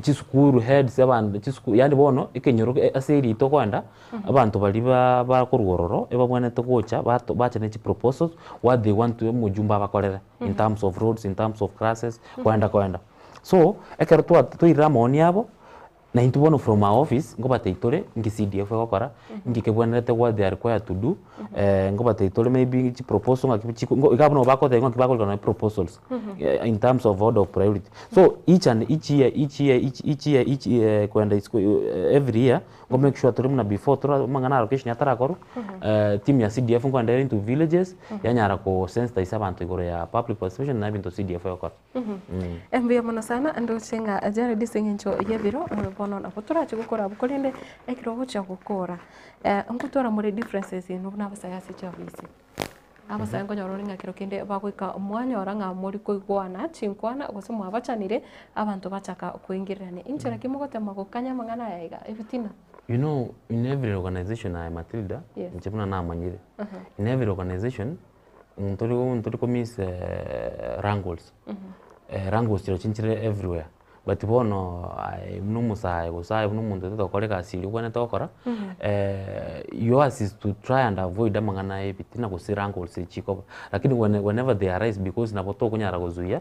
Chisukuru heads abanto chisukuru yaani bono ekenyoro ase area tokoenda, abanto baria ba bakorwa ororo ebabwenerete gocha bato bacha ne chiproposals what they want omojumbe abakorere in terms of roads, in terms of classes, koenda koenda. So, ekero twa twairire amaoni abo, na intwe bono from our office, nkobatebia tore nki CDF egokora, nki kebwenerete what they are required to do, nkobatebia tore maybe chiproposal ng'aki chiko iga abwo nabo bagotebia ng'aki bakorika nonye proposals in terms of order of priority. So each and each year each year each each year each year koenda isiko every year, nko make sure tore buna before tora amang'ana ya allocation atarakorwa, team ya CDF nkoenda ere into villages, yanyara ko sensitize abanto igoro ya public participation na ebinto CDF egokora. Mbuya mono sana ndoche ng'a Jared ase eng'encho y'ebiro bono nabo torache gokora abwo korende ekero ogochia gokora nkotwara more differences inwe buna abasae ase chiofisi. Abasae nkonyora ore ng'a kero kende bagoika mwanyora ng'a mori koigwana chinkwana gose mwabachanire abanto bachaka koingererania. Inchera ki mogotema gokanya amang'ana aya iga ebitina? You know in every organization aye Matilda, Yes. inche buna namanyire, in every organization ntori ntori ko miss wrangles, wrangles chirochio nchire everywhere, but bono aye buna omosae gose aye buna omonto otagete gokora egasi eria obwenerete gokora, yours is to try and avoid amang'ana ya ebitina gose wrangles echi chikoba. Lakini when whenever they arise because nabo tokonyara gozuia,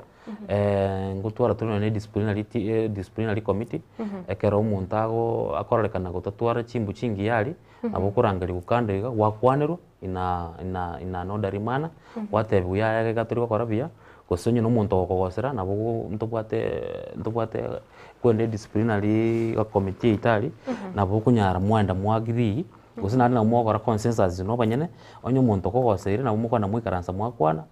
ngotwara tore nonye na edisciplinary ti disciplinary committee, ekero omonto ago akororekana gotatwara chimbu chingiya aria, nabo okorangerigwa kando iga gwakwanerwa. in a in a in an orderly manner, gwatebiwa yaya iga tori gokora buya, gose onye na omonto ogokogosera nabo ogo ntobwate ntobwate kwende disciplinary committee yaito aria, nabo okonyara mwaenda mwa agree, gose naende nabo mogokora consensus inwe abanyene, onye omonto okogoseire nabo mokogenda mwaikaransa mwakwana,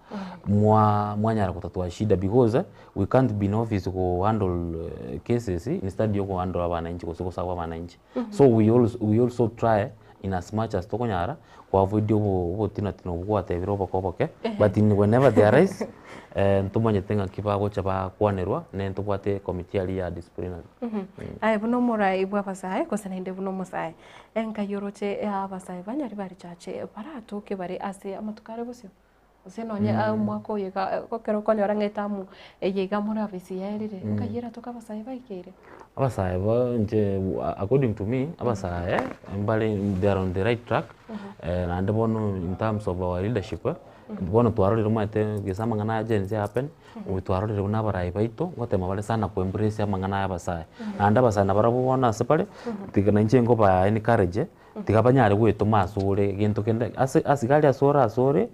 mwa mwanyara gotatua shida because we can't be in office go handle cases instead ya okohandle abananchi gose goserve abananchi. So we also we also try in as much as tokonyara koavoid obo obotinatino obwo gwatebire oboke oboke, but in whenever they arise ntomanyete ng'aki bagocha bakwanerwa ne ntobwate ecommittee aria ya disciplinary. Aye buna omorai bw'abasae gose naende buna omosae, enkai oroche abasae ba Nyaribari Church baratoke bare ase amatuko are bosio? Gose nonye omwaka oyo iga ekero okonyora ng'a etamu eye iga more ofisi yaerire, nkai eratoke abasae baikeire? Abasae ba inche according to me, abasae mbare they are on the right track, naende bono in terms of our leadership, bono twarorire omanyete gese amang'ana aya Gen Z happen, twarorire buna abarai baito ngotema bare sana ko embrace amang'ana ya abasae. Naende abasae nabarabwo bono ase bare, tiga nainche nkoba encourage. Tiga banyare goetoma asore gento kende ase ase iga aria asore asore,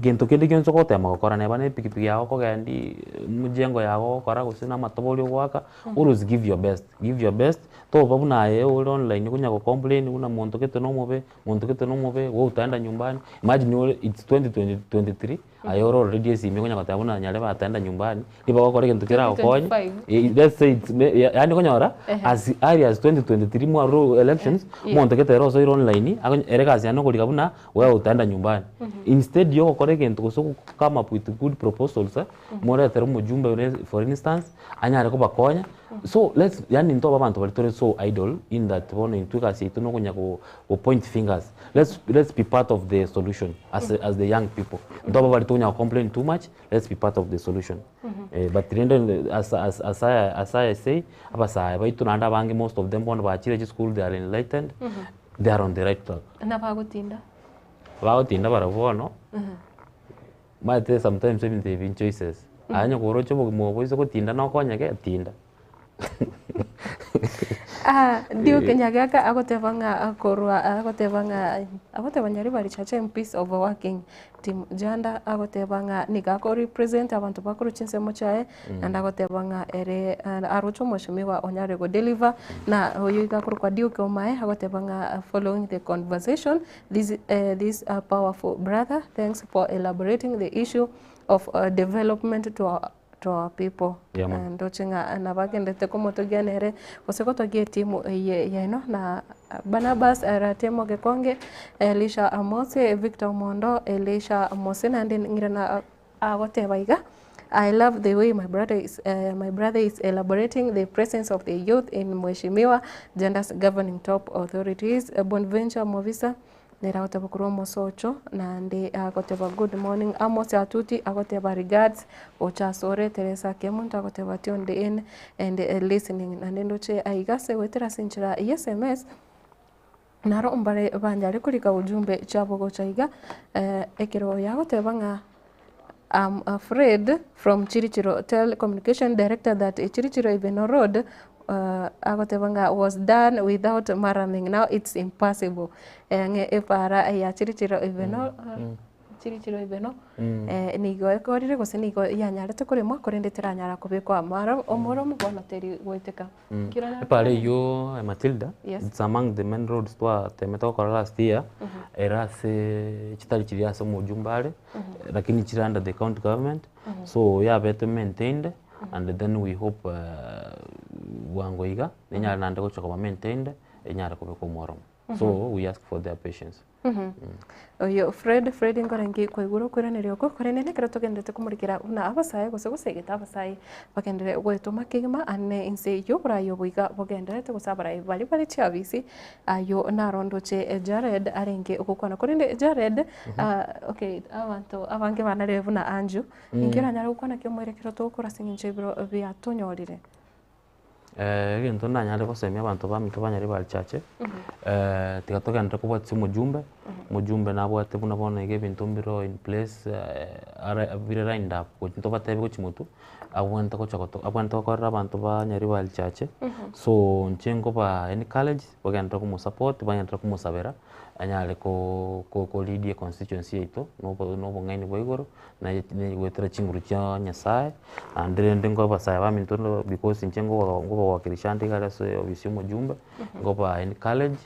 gento kende gionsi ogotema gokora neba na epikipiki yago okogendia mjengo yago ogokora gose na amatobori ogoaka, always give your best, give your best, toba buna aye ore online okonya go complain buna monto gete na omobe, monto gete na omobe, wewe utaenda nyumbani, imagine ore it's 2020 23. Aye ore already esimi okonya goteba buna nyarebe ataenda nyumbani, nigo bagokora egento keragokonye, 2025. let's say it's me yaani okonyora as early as 2023 mwarure elections, omonto gete ere osoire online, akonye ere egasi yaye nokoriga buna wewe utaenda nyumbani. Instead ya ogokora egento gose go come up with good proposals, moretere omojumbe one for instance, anyare kobakonya, so let's yaani ntobe abanto baria tore so idle in that bono intwe egasi yaito nokonya go go point fingers. Let's let's be part of the solution as as the young people. Ntoba bari tokonya go complain too much, let's be part of the solution. Eh, but rende as as as I as I say, abasae baito naende abange most of them bono bachire chisukuru they are enlightened, they are on the right track. Nabagotinda. Bagotinda barabwo bono, omanyete sometimes ebinto ebi choices, aye onye koroche obogima obo oise gotinda nokonyeke, tinda. Ah, Duke Nyagaka agoteba ng'a korwa agoteba ng'a agoteba Nyaribari Church MPs overworking team Janda agoteba ng'a nigo ako represent abanto bakorwa chinsemo chiaye naende agoteba ng'a ere aroche omweshimiwa onyare go deliver na oyo iga akorokwa Duke Omae agoteba ng'a following the conversation this this powerful brother thanks for elaborating the issue of development to our to our people. Yeah, man. Ndoche ng'a nabagendete komotogia nere gose gotogia etimu eye yaino na Barnabas Ratemo Gekonge, Elisha Amose, Victor Omondo, Elisha Mose naende ng'ira na agoteba iga I love the way my brother is, my brother is elaborating the presence of the youth in Mheshimiwa Janda's governing top authorities. Bonventure Movisa. Nere agoteba korwa omosocho, naende agoteba good morning Amos Atuti agoteba regards gocha asore Teresa Kemunto agoteba tuned in and listening. Naende ndoche aiga ase goetera ase enchera ya sms, naro mbare banyare korika ujumbe chiabo gocha iga, ekero oyo agoteba ng'a am afraid from Chirichiro tell communication director that Chirichiro Ibeno road agoteba ng'a was done without murraming now it's impossible. Ng'a epara ya Chirichiro Ibeno Chirichiro Ibeno nigo ekorire gose nigo yanyarete koremwa korende teranyara kobekwa murram omoromo bono teri goeteka. Epara eyio Matilda, it's among the main roads twatemete gokora last year, ere ase chitari chiria ase omojumbe are, lakini chire under the county government, so yabete maintained and then we hope bwango iga, nenyare naende gocha koba maintained, enyare kobekwa omworomo. So we ask for their patience. Oyo Fred, Fred nkorenge kwaigure okoiraneria oko, korende nekero togenderete komorikera buna abasae gose gosegeta abasae bagenderere goetoma kegima ane inse y'oborai obo iga bogendererete gose abarai baria bare chiabisi ayio naro ndoche Jared arenge gokwana. Korende Jared okay abanto abange banarire buna Andrew, ninki oranyare gokwana ki omoerekero togokora ase eng'encho y'ebiro biatonyorire? Egento ndanyare gosemia abanto baminto ba Nyaribari Church, tiga togenderere kobwatia omojumbe, omojumbe nabwate buna bono iga ebinto mbire in place are bire lined up gochi ntobatebi gochi motwe, abwenerete gocha goto abwenerete gokorera abanto ba Nyaribari Church, so inche nkoba encourage bagenderere komosupport, bagenderere komosabera, anyare ko ko kolead econstituency yaito na obo na obong'aini bwa igoro, na goetera chinguru chia Nyasaye, naende rende nkobasae baminto because inche nkobawakilisha ande iga ase ofisi ya omojumbe, nkoba encourage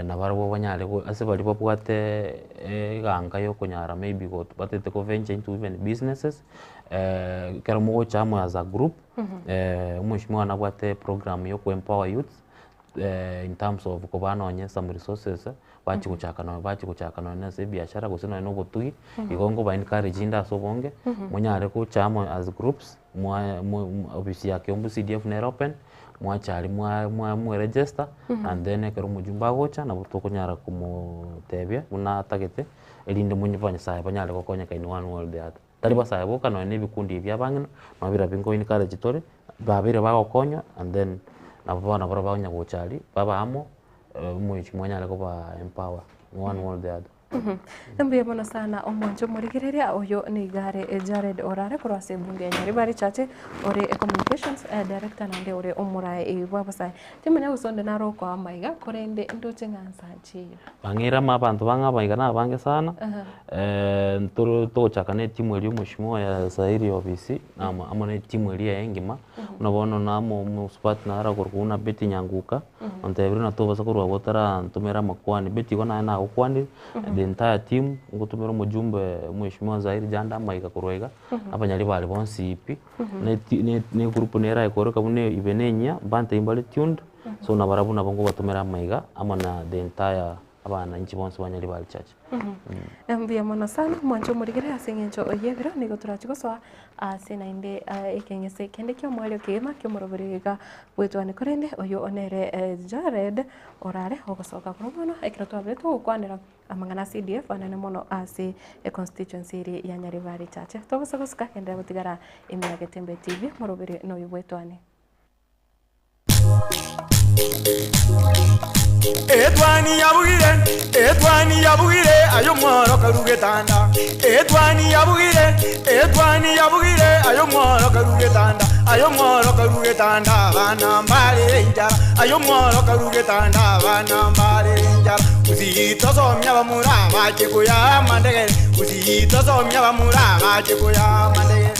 nabarabwo banyare ase baria babwate eganga ya okonyara maybe batagete ko venture into even businesses, ekero mogocha amo as a group, omweshimiwa nabwate program ya oko empower youths, in terms of kobaa nonye some resources, bachia gochaka nonye bachia gochaka nonye ase ebiashara gose nonye na obotugi, igo nkoba encourage inde ase obonge, monyare gocha amo as groups, mwa mwa ofisi ya Kiambu CDF nere open, mwacha aria mwa mwa mweregister, and then ekero omojumbe agocha nabo tokonyara komotebia buna atagete, erinde monye abanyasaye banyare gokonyeka in one way or the other. Tari basae boka nonye na ebikundi ebi bia abang'ina, nabo bira bingo encourage tore, babere bagokonywa and then nabo bono barabwo bakonya gocha aria, babe amo, omochie mwanyare koba empower in one way or the other. Mbuya mono sana omwanche omorigereria oyo nigo are Jared Orare korwa ase ebunge ya Nyaribari Church ore communications director naende ore omorae bw'abasae. Timanya gose onde nare okoa amaiga korende ndoche ng'a nsanche eye. Bang'eire amo abanto bang'e abaiga na abange sana, ntoro togochaka na etimu eria omweshimiwa ya Sairi ofisi, amo amo na etimu eria yaye engima, buna bono namo omosubati naro akorokwa buna Betty Nyanguka, ontebirie ng'a tobasa korwa abwo otarantomera amakwani, Betty igo naye nagokwanire, the entire team, ngotomera omojumbe omweshimiwa Zairi Janda amaiga korwa iga, abanyaribari bonsi pi, na eti na na egroup nere aye buna ibe na enyia, mbantebie mbare tuned. So nabarabwo nabo ngobatomera amaiga amo na the entire abananchi bonsi ba Nyaribari Church. Mbuya mono sana mwanche omorigere ase eng'encho y'ebiro nigo torachi gosoa ase naende ekeng'ese kende ki'omoerio kegima ki'omoroberi iga bwetwane korende oyo nere Jared orare ogosoka korwa bono ekero twabire togokwanera amang'ana a CDF anene mono ase econstituency eria ya Nyaribari Church. Tobasa gosuka genderera gotigara ime ya Getembe TV moroberi noyo bwetwane. Etwani yabugire, etwani yabugire, aye omworo karue getanda. Etwani yabugire, etwani yabugire, aye omworo karue getanda. Aye omworo karue getanda, abana mbarere enchara. Aye omworo karue getanda, abana mbarere enchara. Gusii tosomia abamura bache koyaa amandegere. Gusii tosomia abamura bache koyaa amandegere.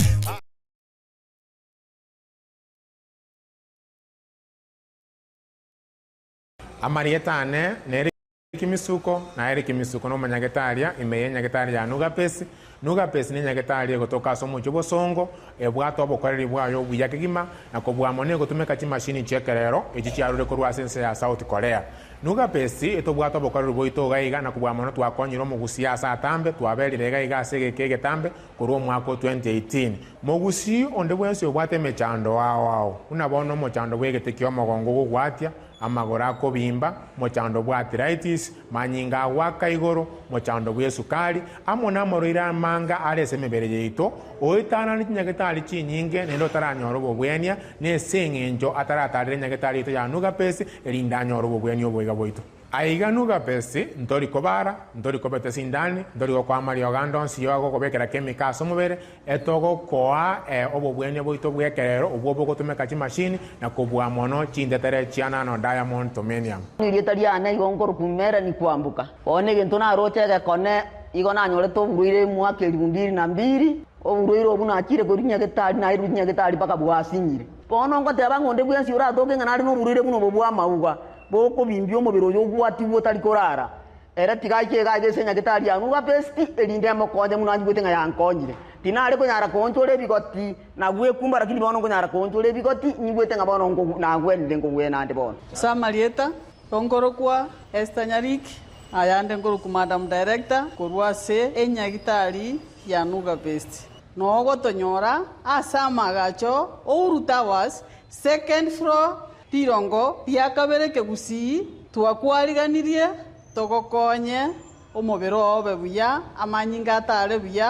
Amarieta ane nere Kimisuko, na ere Kimisuko nomonyagetaria ime y'enyagetaria ya Nugapesi. Nugapesi nenyagetaria egotoka ase omochie obosongo, ebwate obokoreri bwaye obuya kegima, na kobua mono egotumeka chimashini chi'ekerero echi chiarure korwa ase ense ya South Korea. Nugapesi etobwate obokoreri bwaito iga iga, na kobua mono twakonyire omogusii ase atambe, twaberire iga iga ase egeka egetambe korwa omwaka o 2018. Mogusii onde bwensi obwate emechando ao ao, buna bono omochando bw'egete ki'omogongo ogogwatia. amagoro akobimba, mochando bwa arthritis, manyinga agoaka igoro, mochando bw'esukari, amo namarwaire amanga are ase emebere yaito, oetanane chinyagetari chinyinge naende otaranyora obobwenia, nese eng'encho ataratarera enyagetari yaito ya Nugapesi, erinde anyore obobwenia oboiga bwaito. Aiga Nugapesi, ntori kobara, ntori kobeta sindani, ntori gokoa amariogo ande onsi yo agokobekera chemical ase omobere, etogokoa obobwenia bwaito bw'ekerero obwo bogotumeka chimashini na kobua mono chintetere chia nano diamond tomenium. Erieta riane igo nkorokwa Melanie Kwamboka. Bono egento naroche egekone igo nanyorete oborwaire omwaka elifu mbili na mbili, oborwaire obwo nachire korwa nyagetari nairwe nyagetari mpaka bwasinyire. Bono ngoteba ng'a onde bwensi oratoke ng'a nare noborwaire buna obo bw'amauga, bokobimbia omobere oyo ogwatigwe otari korara, ere tiga aiche iga aiga ase nyagetari ya Nuga Best, erinde emokonye buna anyigwete ng'a yankonyire. Tinare konyara koonchora ebigoti na gwekumba, lakini bono nkonyara koonchora ebigoti, nyigwete ng'a bono nkogu nagwenire nkogwena ande bono. Ase amarieta, nkorokwa Esther Nyariki, ayande nkorokwa Madam Director korwa ase enyagitari ya Nuga Best. Nogotonyora ase amagacho Uhuru Towers, second floor, rirongo ria kabere Kegusii, twakwariganirie togokonye omobere oo obe buya, amanyinga atare buya.